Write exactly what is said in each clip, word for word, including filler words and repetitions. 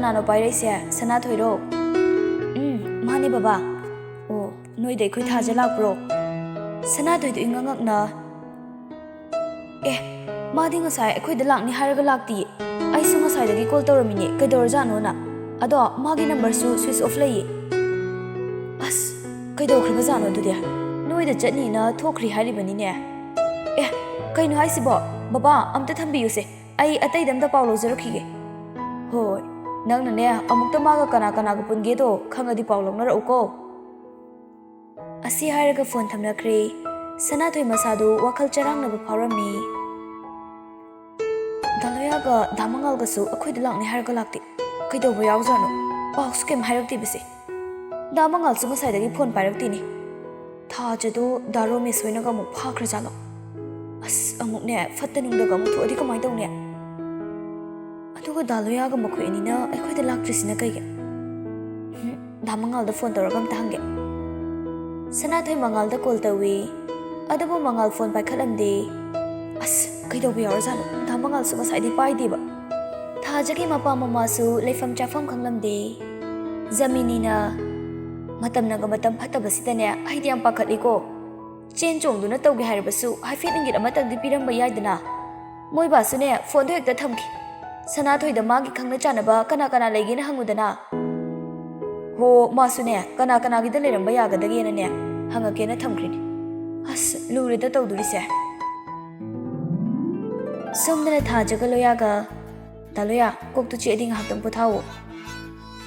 ꯀꯅꯥꯅꯣ ꯄꯥꯏꯔꯛꯏꯁꯦ? ꯁꯅꯥꯊꯣꯏꯔꯣ? ꯎꯝ, ꯃꯥꯅꯦ ꯕꯕꯥ꯫ ꯑꯣ, ꯅꯣꯏꯗ ꯑꯩꯈꯣꯏ ꯊꯥꯖ ꯂꯥꯛꯄ꯭ꯔꯣ? ꯁꯅꯥꯊꯣꯏꯗꯣ ꯏꯉꯛ ꯉꯛꯅ, "ꯑꯦ, ꯃꯥꯗꯤ ꯉꯁꯥꯏ ꯑꯩꯈꯣꯏꯗ ꯂꯥꯛꯅꯤ ꯍꯥꯏꯔꯒ ꯂꯥꯛꯇꯤꯌꯦ꯫ ꯑꯩꯁꯨ ꯉꯁꯥꯏꯗꯒꯤ ꯀꯣꯜ ꯇꯧꯔꯝꯃꯤꯅꯦ, ꯀꯩꯗꯧꯔꯖꯥꯠꯅꯣꯅ꯫ ꯑꯗꯣ ꯃꯥꯒꯤ ꯅꯝꯕꯔꯁꯨ ꯁ꯭ꯋꯤꯆ ꯑꯣꯐ ꯂꯩꯌꯦ꯫ ꯑꯁ, ꯀꯩꯗꯧꯈ꯭ꯔꯕꯖꯥꯠꯅꯣ ꯑꯗꯨꯗꯤ? ꯅꯣꯏꯗ ꯆꯠꯅꯤꯅ ꯊꯣꯛꯈ꯭ꯔꯤ ꯍꯥꯏꯔꯤꯕꯅꯤꯅꯦ꯫ ꯑꯦ, ꯀꯩꯅꯣ ꯍꯥꯏꯁꯤꯕꯣ? ꯕꯕꯥ, ꯑꯝꯇ ꯊꯝꯕꯤꯌꯨꯁꯦ꯫ ꯑꯩ ꯑꯇꯩꯗ ꯑꯝꯇ ꯄꯥꯎ ꯂꯧꯖꯔꯛꯈꯤꯒꯦ꯫" "ꯍꯣꯏ, ꯅꯪꯅꯅꯦ ꯑꯃꯨꯛꯇ ꯃꯥꯒ ꯀꯅꯥ ꯀꯅꯥꯒ ꯄꯨꯟꯒꯦꯗꯣ ꯈꯪꯉꯗꯤ ꯄꯥꯎ ꯂꯧꯅꯔꯛꯎꯀꯣ꯫" ꯑꯁꯤ ꯍꯥꯏꯔꯒ ꯐꯣꯟ ꯊꯝꯅꯈ꯭ꯔꯦ꯫ ꯁꯅꯥꯊꯣꯏ ꯃꯁꯥꯗꯨ ꯋꯥꯈꯜ ꯆꯔꯥꯡꯅꯕ ꯐꯥꯎꯔꯝꯃꯤ꯫ ꯗꯥ ꯂꯣꯌꯥꯒ ꯗꯥ ꯃꯉꯥꯜꯒꯁꯨ ꯑꯩꯈꯣꯏꯗ ꯂꯥꯛꯅꯤ ꯍꯥꯏꯔꯒ ꯂꯥꯛꯇꯦ꯫ ꯀꯩꯗꯧꯕ ꯌꯥꯎꯖꯥꯠꯅꯣ? ꯄꯥꯎꯁꯨ ꯀꯩꯝ ꯍꯥꯏꯔꯛꯇꯦꯕꯁꯦ꯫ ꯗꯥ ꯃꯉꯥꯜꯁꯨ ꯉꯁꯥꯏꯗꯒꯤ ꯐꯣꯟ ꯄꯥꯏꯔꯛꯇꯦꯅꯦ꯫ ꯊꯥꯖꯗꯣ ꯗꯥ ꯔꯣꯃꯦꯁ ꯍꯣꯏꯅꯒ ꯑꯃꯨꯛ ꯐꯥꯈ꯭ꯔꯖꯥꯠꯂꯣ? ꯑꯁ, ꯑꯃꯨꯛꯅꯦ ꯐꯠꯇ ꯅꯨꯡꯗꯒ ꯑꯃꯨꯛ ꯊꯣꯛꯑꯗꯤ ꯀꯃꯥꯏꯅ ꯇꯧꯅꯤ? ꯑꯗꯨꯒ ꯗꯥ ꯂꯣꯌꯥꯒ ꯃꯈꯣꯏ ꯑꯅꯤꯅ ꯑꯩꯈꯣꯏꯗ ꯂꯥꯛꯇ꯭ꯔꯤꯁꯤꯅ ꯀꯩꯒꯤ? ꯍꯨꯝ, ꯗꯥ ꯃꯉꯥꯜꯗ ꯐꯣꯟ ꯇꯧꯔꯒ ꯑꯝꯇ ꯍꯪꯒꯦ꯫ ꯁꯅꯥꯊꯣꯏ ꯃꯉꯥꯜꯗ ꯀꯣꯜ ꯇꯧꯏ, ꯑꯗꯨꯕꯨ ꯃꯉꯥꯜ ꯐꯣꯟ ꯄꯥꯏꯈꯠꯂꯝꯗꯦ꯫ ꯑꯁ, ꯀꯩꯗꯧꯕ ꯌꯥꯎꯔꯖꯥꯠꯅꯣ? ꯗꯥ ꯃꯉꯥꯜꯁꯨ ꯉꯁꯥꯏꯗꯤ ꯄꯥꯏꯗꯦꯕ꯫ ꯊꯥꯖꯒꯤ ꯃꯄꯥ ꯃꯃꯥꯁꯨ ꯂꯩꯐꯝ ꯆꯥꯐꯝ ꯈꯪꯂꯝꯗꯦ꯫ ꯖꯃꯤꯅꯤꯅ ꯃꯇꯝꯅꯒ ꯃꯇꯝ ꯐꯠꯇꯕꯁꯤꯗꯅꯦ ꯑꯩꯗꯤ ꯌꯥꯝ ꯄꯥꯈꯠꯂꯤꯀꯣ꯫ ꯆꯦꯟ ꯆꯣꯡꯗꯨꯅ ꯇꯧꯒꯦ ꯍꯥꯏꯔꯕꯁꯨ ꯍꯥꯏꯐꯦꯠ ꯏꯪꯒꯤꯠ ꯑꯃꯇꯪꯗꯤ ꯄꯤꯔꯝꯕ ꯌꯥꯏꯗꯅ꯫ ꯃꯣꯏ ꯕꯥꯁꯨꯅꯦ ꯐꯣꯟꯗꯣ ꯍꯦꯛꯇ ꯊꯝꯈꯤ꯫ ꯁꯅꯥꯊꯣꯏꯗ ꯃꯥꯒꯤ ꯈꯪꯅ ꯆꯥꯟꯅꯕ ꯀꯅꯥ ꯀꯅꯥ ꯂꯩꯒꯦꯅ ꯍꯪꯉꯨꯗꯅ꯫ ꯍꯣ, ꯃꯥꯁꯨꯅꯦ ꯀꯅꯥ ꯀꯅꯥꯒꯤꯗ ꯂꯩꯔꯝꯕ ꯌꯥꯒꯗꯒꯦꯅꯅꯦ ꯍꯪꯉꯛꯀꯦꯅ ꯊꯝꯈ꯭ꯔꯤꯅꯦ꯫ ꯑꯁ, ꯂꯨꯔꯦꯗ ꯇꯧꯗꯣꯔꯤꯁꯦ꯫ ꯁꯣꯝꯗꯅ ꯊꯥꯖꯒ ꯂꯣꯌꯥꯒ, "ꯗꯥ ꯂꯣꯌꯥ, ꯀꯣꯛꯇꯨ ꯆꯤꯛꯑꯗꯤ ꯉꯥꯏꯍꯥꯛꯇꯪ ꯄꯣꯊꯥꯑꯣ꯫"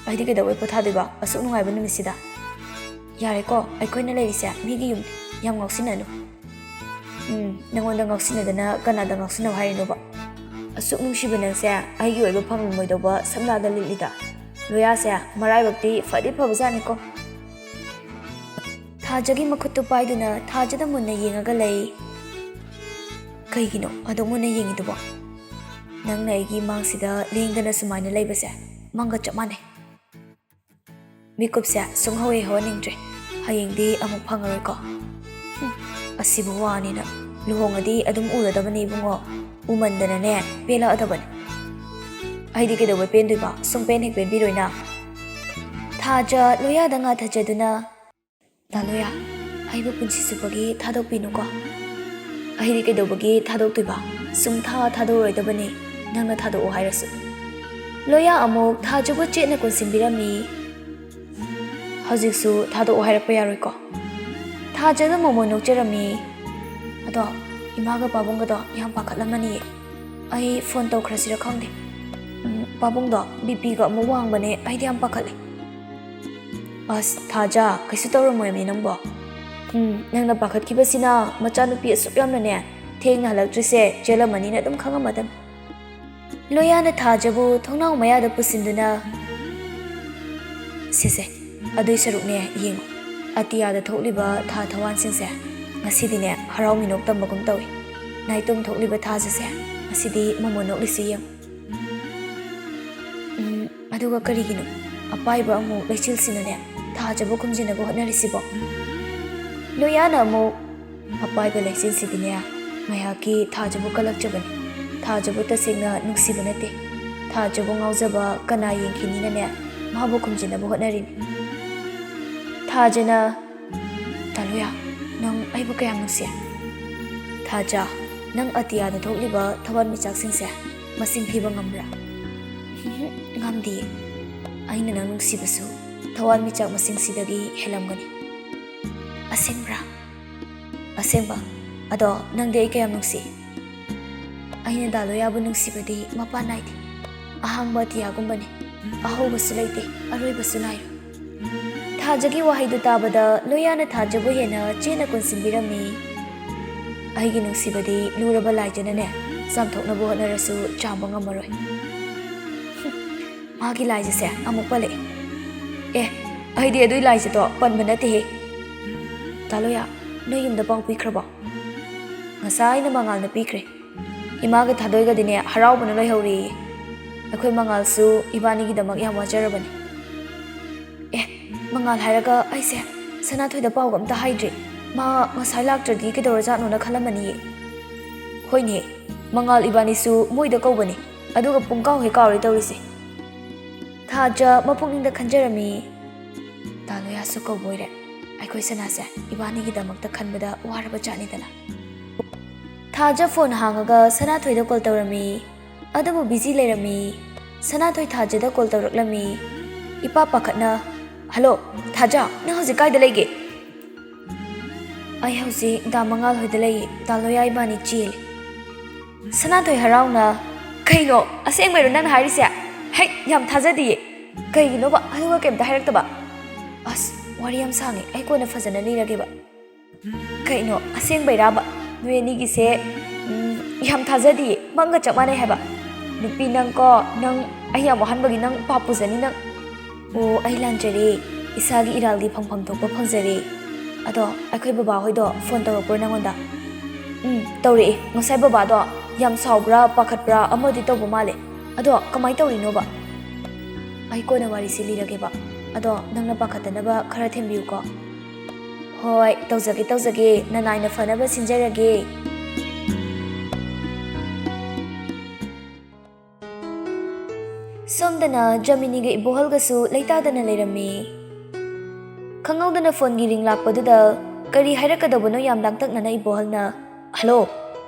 "ꯑꯩꯗꯤ ꯀꯩꯗꯧꯕꯩ ꯄꯣꯊꯥꯗꯣꯏꯕ ꯑꯁꯨꯛ ꯅꯨꯡꯉꯥꯏꯕ ꯅꯨꯃꯤꯠꯁꯤꯗ?" "ꯌꯥꯔꯦꯀꯣ, ꯑꯩꯈꯣꯏꯅ ꯂꯩꯔꯤꯁꯦ ꯃꯤꯒꯤ ꯌꯨꯝꯅꯤ, ꯌꯥꯝ ꯉꯥꯎꯁꯤꯟꯅꯅꯨ꯫" "ꯎꯝ, ꯅꯪꯉꯣꯟꯗ ꯉꯥꯎꯁꯤꯟꯅꯗꯅ ꯀꯅꯥꯗ ꯉꯥꯎꯁꯤꯟꯅꯧ ꯍꯥꯏꯔꯤꯅꯣꯕ? ꯑꯁꯨꯛ ꯅꯨꯡꯁꯤꯕ ꯅꯪꯁꯦ ꯑꯩꯒꯤ ꯑꯣꯏꯕ ꯐꯪꯂꯝꯃꯣꯏꯗꯧꯕ ꯁꯝꯂꯥꯗ ꯂꯤꯠꯂꯤꯗ꯫ ꯂꯣꯌꯥꯁꯦ ꯃꯔꯥꯏꯕꯛꯇꯤ ꯐꯗꯤ ꯐꯕꯖꯥꯠꯅꯤꯀꯣ꯫" ꯊꯥꯖꯒꯤ ꯃꯈꯨꯠꯇꯨ ꯄꯥꯏꯗꯨꯅ ꯊꯥꯖꯗ ꯃꯨꯟꯅ ꯌꯦꯡꯉꯒ ꯂꯩ꯫ "ꯀꯩꯒꯤꯅꯣ ꯑꯗꯨꯛ ꯃꯨꯟꯅ ꯌꯦꯡꯉꯤꯗꯨꯕꯣ? ꯅꯪꯅ ꯑꯩꯒꯤ ꯃꯥꯡꯁꯤꯗ ꯂꯦꯡꯗꯅ ꯁꯨꯃꯥꯏꯅ ꯂꯩꯕꯁꯦ ꯃꯪꯒ ꯆꯞ ꯃꯥꯟꯅꯩ꯫" ꯃꯤꯀꯨꯞꯁꯦ ꯁꯨꯝ ꯍꯧꯋꯦ ꯍꯧꯍꯟꯅꯤꯡꯗ꯭ꯔꯦ꯫ ꯍꯌꯦꯡꯗꯤ ꯑꯃꯨꯛ ꯐꯪꯉꯔꯣꯏꯀꯣ꯫ ꯍꯨꯝ, ꯑꯁꯤꯕꯨ ꯋꯥꯅꯤꯅ꯫ ꯂꯨꯍꯣꯡꯉꯗꯤ ꯑꯗꯨꯝ ꯎꯔꯗꯕꯅꯤ ꯏꯕꯨꯡꯉꯣ꯫ ꯎꯃꯟꯗꯅꯅꯦ ꯄꯦꯜꯂꯛꯑꯗꯕꯅꯤ꯫ ꯑꯩꯗꯤ ꯀꯩꯗꯧꯕꯩ ꯄꯦꯟꯗꯣꯏꯕ? ꯁꯨꯡ ꯄꯦꯟ ꯍꯦꯛ ꯄꯦꯟꯕꯤꯔꯣꯏꯅ꯫ ꯊꯥꯖ ꯂꯣꯌꯥꯗ ꯉꯥꯊꯖꯗꯨꯅ, "ꯗꯥ ꯂꯣꯌꯥ, ꯑꯩꯕꯨ ꯄꯨꯟꯁꯤ ꯆꯨꯞꯄꯒꯤ ꯊꯥꯗꯣꯛꯄꯤꯅꯨꯀꯣ꯫ ꯑꯩꯗꯤ ꯀꯩꯗꯧꯕꯒꯤ ꯊꯥꯗꯣꯛꯇꯣꯏꯕ? ꯁꯨꯡꯊꯥ ꯊꯥꯗꯣꯛꯑꯔꯣꯏꯗꯕꯅꯤ, ꯅꯪꯅ ꯊꯥꯗꯣꯛꯑꯣ ꯍꯥꯏꯔꯁꯨ꯫" ꯂꯣꯌꯥ ꯑꯃꯨꯛ ꯊꯥꯖꯕꯨ ꯆꯦꯠꯅ ꯀꯣꯟꯁꯤꯟꯕꯤꯔꯝꯃꯤ꯫ "ꯍꯧꯖꯤꯛꯁꯨ ꯊꯥꯗꯣꯛꯑꯣ ꯍꯥꯏꯔꯛꯄ ꯌꯥꯔꯣꯏꯀꯣ?" ꯊꯥꯖꯗ ꯃꯣꯃꯣꯟ ꯅꯣꯛꯆꯔꯝꯃꯤ꯫ "ꯑꯗꯣ ꯏꯃꯥꯒ ꯄꯥꯕꯨꯡꯒꯗꯣ ꯌꯥꯝ ꯄꯥꯈꯠꯂꯝꯃꯅꯤꯌꯦ꯫ ꯑꯩ ꯐꯣꯟ ꯇꯧꯈ꯭ꯔꯁꯤꯔ ꯈꯪꯗꯦ꯫ ꯎꯝ, ꯄꯥꯕꯨꯡꯗꯣ ꯕꯤ ꯄꯤꯒ ꯑꯃꯨꯛ ꯋꯥꯡꯕꯅꯦ, ꯑꯩꯗꯤ ꯌꯥꯝ ꯄꯥꯈꯠꯂꯦ꯫" "ꯑꯁ ꯊꯥꯖ, ꯀꯩꯁꯨ ꯇꯧꯔꯝꯃꯣꯏꯃꯤ ꯅꯪꯕꯣ꯫ ꯎꯝ, ꯅꯪꯅ ꯄꯥꯈꯠꯈꯤꯕꯁꯤꯅ ꯃꯆꯥꯅꯨꯄꯤ ꯑꯁꯨꯛ ꯌꯥꯝꯅꯅꯦ ꯊꯦꯡꯅ ꯍꯜꯂꯛꯇ꯭ꯔꯤꯁꯦ ꯆꯦꯜꯂꯝꯃꯅꯤꯅ ꯑꯗꯨꯝ ꯈꯪꯉꯝꯃꯗꯝꯅꯤ꯫" ꯂꯣꯌꯥꯅ ꯊꯥꯖꯕꯨ ꯊꯣꯡꯅꯥꯎ ꯃꯌꯥꯗ ꯄꯨꯁꯤꯟꯗꯨꯅ, "ꯁꯦꯁꯦ, ꯑꯗꯨꯏ ꯁꯔꯨꯛꯅꯦ ꯌꯦꯡꯉꯨ, ꯑꯇꯤꯌꯥꯗ ꯊꯣꯛꯂꯤꯕ ꯊꯥ ꯊꯋꯥꯟꯁꯤꯡꯁꯦ ꯉꯁꯤꯗꯤꯅꯦ ꯍꯔꯥꯎ ꯃꯤꯅꯣꯛ ꯇꯝꯕꯒꯨꯝ ꯇꯧꯏ꯫ ꯅꯥꯏꯇꯣꯝ ꯊꯣꯛꯂꯤꯕ ꯊꯥꯁꯤꯁꯦ ꯉꯁꯤꯗꯤ ꯃꯣꯃꯣꯟ ꯅꯣꯛꯂꯤꯁꯤ ꯌꯦꯡꯉꯨ꯫" "ꯎꯝ, ꯑꯗꯨꯒ ꯀꯔꯤꯒꯤꯅꯣ ꯑꯄꯥꯏꯕ ꯑꯃꯨꯛ ꯂꯩꯆꯤꯜꯁꯤꯅꯅꯦ ꯊꯥꯖꯕꯨ ꯈꯨꯝꯖꯤꯟꯅꯕ ꯍꯣꯠꯅꯔꯤꯁꯤꯕꯣ?" ꯂꯣꯌꯥꯅ ꯑꯃꯨꯛ, "ꯑꯄꯥꯏꯕ ꯂꯩꯆꯤꯜꯁꯤꯗꯤꯅꯦ ꯉꯥꯏꯍꯥꯛꯀꯤ ꯊꯥꯖꯕꯨ ꯀꯜꯂꯛꯆꯕꯅꯤ꯫ ꯊꯥꯖꯕꯨ ꯇꯁꯦꯡꯅ ꯅꯨꯡꯁꯤꯕ ꯅꯠꯇꯦ꯫ ꯊꯥꯖꯕꯨ ꯉꯥꯎꯖꯕ ꯀꯅꯥ ꯌꯦꯡꯈꯤꯅꯤꯅꯅꯦ ꯃꯥꯕꯨ ꯈꯨꯝꯖꯤꯟꯅꯕ ꯍꯣꯠꯅꯔꯤꯅꯤ꯫" ꯊꯥꯖꯅ, "ꯗꯥ ꯂꯣꯌꯥ, ꯅꯪ ꯑꯩꯕꯨ ꯀꯌꯥꯝ ꯅꯨꯡꯁꯤ?" "ꯊꯥꯖ, ꯅꯪ ꯑꯇꯤꯌꯥꯗ ꯊꯣꯛꯂꯤꯕ ꯊꯋꯥꯟꯃꯤꯆꯥꯛꯁꯤꯡꯁꯦ ꯃꯁꯤꯡ ꯊꯤꯕ ꯉꯝꯕ꯭ꯔꯥ?" "ꯎꯝꯍꯨꯝ, ꯉꯝꯗꯤꯌꯦ꯫ ꯑꯩꯅ ꯅꯪ ꯅꯨꯡꯁꯤꯕꯁꯨ ꯊꯋꯥꯟꯃꯤꯆꯥꯛ ꯃꯁꯤꯡꯁꯤꯗꯒꯤ ꯍꯦꯜꯂꯝꯒꯅꯤ꯫" "ꯑꯁꯦꯡꯕ꯭ꯔꯥ?" "ꯑꯁꯦꯡꯕ꯫ ꯑꯗꯣ ꯅꯪꯗꯤ ꯑꯩ ꯀꯌꯥꯝ ꯅꯨꯡꯁꯤ?" "ꯑꯩꯅ ꯗꯥ ꯂꯣꯌꯥꯕꯨ ꯅꯨꯡꯁꯤꯕꯗꯤ ꯃꯄꯥꯟ ꯅꯥꯏꯗꯦ꯫ ꯑꯍꯥꯡꯕ ꯑꯇꯤꯌꯥꯒꯨꯝꯕꯅꯤ꯫ ꯑꯍꯧꯕꯁꯨ ꯂꯩꯇꯦ, ꯑꯔꯣꯏꯕꯁꯨ ꯅꯥꯏꯔꯣꯏ꯫" ꯊꯥꯖꯒꯤ ꯋꯥꯍꯩꯗꯨ ꯇꯥꯕꯗ ꯂꯣꯌꯥꯅ ꯊꯥꯖꯕꯨ ꯍꯦꯟꯅ ꯆꯦꯠꯅ ꯀꯣꯟꯁꯤꯟꯕꯤꯔꯝꯃꯤ꯫ "ꯑꯩꯒꯤ ꯅꯨꯡꯁꯤꯕꯗꯤ ꯂꯨꯔꯕ ꯂꯥꯏꯖꯅꯅꯦ ꯆꯥꯝꯊꯣꯛꯅꯕ ꯍꯣꯠꯅꯔꯁꯨ ꯆꯥꯝꯕ ꯉꯝꯃꯔꯣꯏ꯫" "ꯃꯥꯒꯤ ꯂꯥꯏꯖꯁꯦ ꯑꯃꯨꯛ ꯄꯜꯂꯛꯑꯦ꯫" "ꯑꯦ, ꯑꯩꯗꯤ ꯑꯗꯨꯏ ꯂꯥꯏꯖꯗꯣ ꯄꯟꯕ ꯅꯠꯇꯦꯍꯦ꯫" "ꯗꯥ ꯂꯣꯌꯥ, ꯅꯣꯏ ꯌꯨꯝꯗ ꯄꯥꯎ ꯄꯤꯈ꯭ꯔꯕꯣ?" "ꯉꯁꯥꯏꯅ ꯃꯉꯥꯜꯅ ꯄꯤꯈ꯭ꯔꯦ꯫ ꯏꯃꯥꯒ ꯊꯥꯗꯣꯏꯒꯗꯤꯅꯦ ꯍꯔꯥꯎꯕꯅ ꯂꯣꯏꯍꯧꯔꯦꯌꯦ꯫ ꯑꯩꯈꯣꯏ ꯃꯉꯥꯜꯁꯨ ꯏꯕꯥꯅꯤꯒꯤꯗꯃꯛ ꯌꯥꯝ ꯋꯥꯖꯔꯕꯅꯤ꯫" "ꯑꯦ, ꯃꯉꯥꯜ ꯍꯥꯏꯔꯒ ꯑꯩꯁꯦ ꯁꯅꯥꯊꯣꯏꯗ ꯄꯥꯎꯒ ꯑꯝꯇ ꯍꯥꯏꯗ꯭ꯔꯤ꯫ ꯃꯥ ꯉꯁꯥꯏ ꯂꯥꯛꯇ꯭ꯔꯗꯤ ꯀꯩꯗꯧꯔꯖꯥꯠꯅꯣꯅ ꯈꯜꯂꯝꯃꯅꯤꯌꯦ꯫" "ꯍꯣꯏꯅꯦ, ꯃꯉꯥꯜ ꯏꯕꯥꯅꯤꯁꯨ ꯃꯣꯏꯗ ꯀꯧꯕꯅꯤ꯫ ꯑꯗꯨꯒ ꯄꯨꯡꯀꯥꯎ ꯍꯦꯛ ꯀꯥꯎꯔꯦ ꯇꯧꯔꯤꯁꯦ꯫ ꯊꯥꯖ ꯃꯄꯨꯛꯅꯤꯡꯗ ꯈꯟꯖꯔꯝꯃꯤ, "ꯇꯥ ꯂꯣꯌꯥꯁꯨ ꯀꯧꯕ ꯑꯣꯏꯔꯦ꯫ ꯑꯩꯈꯣꯏ ꯁꯅꯥꯁꯦ ꯏꯕꯥꯅꯤꯒꯤꯗꯃꯛꯇ ꯈꯟꯕꯗ ꯋꯥꯔꯕ ꯖꯥꯠꯅꯤꯗꯅ"꯫ ꯊꯥꯖ ꯐꯣꯟ ꯍꯥꯡꯉꯒ ꯁꯅꯥꯊꯣꯏꯗ ꯀꯣꯜ ꯇꯧꯔꯝꯃꯤ꯫ ꯑꯗꯨꯕꯨ ꯕꯤꯖꯤ ꯂꯩꯔꯝꯃꯤ꯫ ꯁꯅꯥꯊꯣꯏ ꯊꯥꯖꯗ ꯀꯣꯜ ꯇꯧꯔꯛꯂꯝꯃꯤ꯫ ꯏꯄꯥ ꯄꯥꯈꯠꯅ, "ꯍꯜꯂꯣ, ꯊꯥꯖ, ꯅꯪ ꯍꯧꯖꯤꯛ ꯀꯥꯏꯗ ꯂꯩꯒꯦ?" "ꯑꯩ ꯍꯧꯖꯤꯛ ꯗꯥ ꯃꯉꯥꯜ ꯍꯣꯏꯗ ꯂꯩꯌꯦ, ꯗꯥ ꯂꯣꯌꯥ ꯏꯕꯥꯅꯤ ꯆꯦꯜꯂꯦ"꯫ ꯁꯅꯥꯊꯣꯏ ꯍꯔꯥꯎꯅ, "ꯀꯩꯅꯣ, ꯑꯁꯦꯡꯕꯩꯔꯣ ꯅꯪꯅ ꯍꯥꯏꯔꯤꯁꯦ? ꯍꯩ, ꯌꯥꯝ ꯊꯥꯖꯗꯤꯌꯦ꯫ ꯀꯩꯒꯤꯅꯣꯕ? ꯑꯗꯨꯒ ꯀꯩꯝꯇ ꯍꯥꯏꯔꯛꯇꯕ?" "ꯑꯁ, ꯋꯥꯔꯤ ꯌꯥꯝ ꯁꯥꯡꯉꯦ, ꯑꯩ ꯀꯣꯟꯅ ꯐꯖꯅ ꯂꯤꯔꯒꯦꯕ"꯫ "ꯀꯩꯅꯣ, ꯑꯁꯦꯡꯕꯩꯔꯥꯕ? ꯅꯣꯏ ꯑꯅꯤꯒꯤꯁꯦ, ꯎꯝ, ꯌꯥꯝ ꯊꯥꯖꯗꯤꯌꯦ, ꯃꯪꯒ ꯆꯞ ꯃꯥꯟꯅꯩ ꯍꯥꯏꯕ꯫ ꯅꯨꯄꯤ ꯅꯪꯀꯣ, ꯅꯪ ꯑꯩ ꯌꯥꯝ ꯋꯥꯍꯟꯕꯒꯤ ꯅꯪ ꯄꯥꯞ ꯄꯨꯖꯅꯤ ꯅꯪ"꯫ "ꯑꯣ, ꯑꯩ ꯂꯥꯟꯖꯔꯦ꯫ ꯏꯁꯥꯒꯤ ꯏꯔꯥꯜꯒꯤ ꯐꯪꯐꯝ ꯊꯣꯛꯄ ꯐꯪꯖꯔꯦ꯫ ꯑꯗꯣ ꯑꯩꯈꯣꯏ ꯕꯕꯥꯍꯣꯏꯗꯣ ꯐꯣꯟ ꯇꯧꯔꯛꯄ꯭ꯔꯣ ꯅꯪꯉꯣꯟꯗ?" "ꯎꯝ, ꯇꯧꯔꯛꯑꯦ꯫ ꯉꯁꯥꯏ ꯕꯕꯥꯗꯣ ꯌꯥꯝ ꯁꯥꯎꯕ꯭ꯔꯥ, ꯄꯥꯈꯠꯄ꯭ꯔꯥ ꯑꯃꯗꯤ ꯇꯧꯕ ꯃꯥꯜꯂꯦ꯫ ꯑꯗꯣ ꯀꯃꯥꯏ ꯇꯧꯔꯤꯅꯣꯕ?" "ꯑꯩ ꯀꯣꯟꯅ ꯋꯥꯔꯤꯁꯤ ꯂꯤꯔꯒꯦꯕ꯫ ꯑꯗꯣ ꯅꯪꯅ ꯄꯥꯈꯠꯇꯅꯕ ꯈꯔ ꯊꯦꯝꯕꯤꯌꯨꯀꯣ"꯫ "ꯍꯣꯏ, ꯇꯧꯖꯒꯦ, ꯇꯧꯖꯒꯦ꯫ ꯅꯅꯥꯏꯅ ꯐꯅꯕ ꯁꯤꯟꯖꯔꯒꯦ"꯫ ꯁꯣꯝꯗꯅ ꯖꯃꯤꯅꯤꯒ ꯏꯕꯣꯍꯜꯒꯁꯨ ꯂꯩꯇꯥꯗꯅ ꯂꯩꯔꯝꯃꯤ꯫ ꯈꯪꯍꯧꯗꯅ ꯐꯣꯟꯒꯤ ꯔꯤꯡ ꯂꯥꯛꯄꯗꯨꯗ ꯀꯔꯤ ꯍꯥꯏꯔꯛꯀꯗꯧꯕꯅꯣ ꯌꯥꯝ ꯂꯥꯡꯇꯛꯅꯅ ꯏꯕꯣꯍꯜꯅ, "ꯍꯜꯂꯣ꯫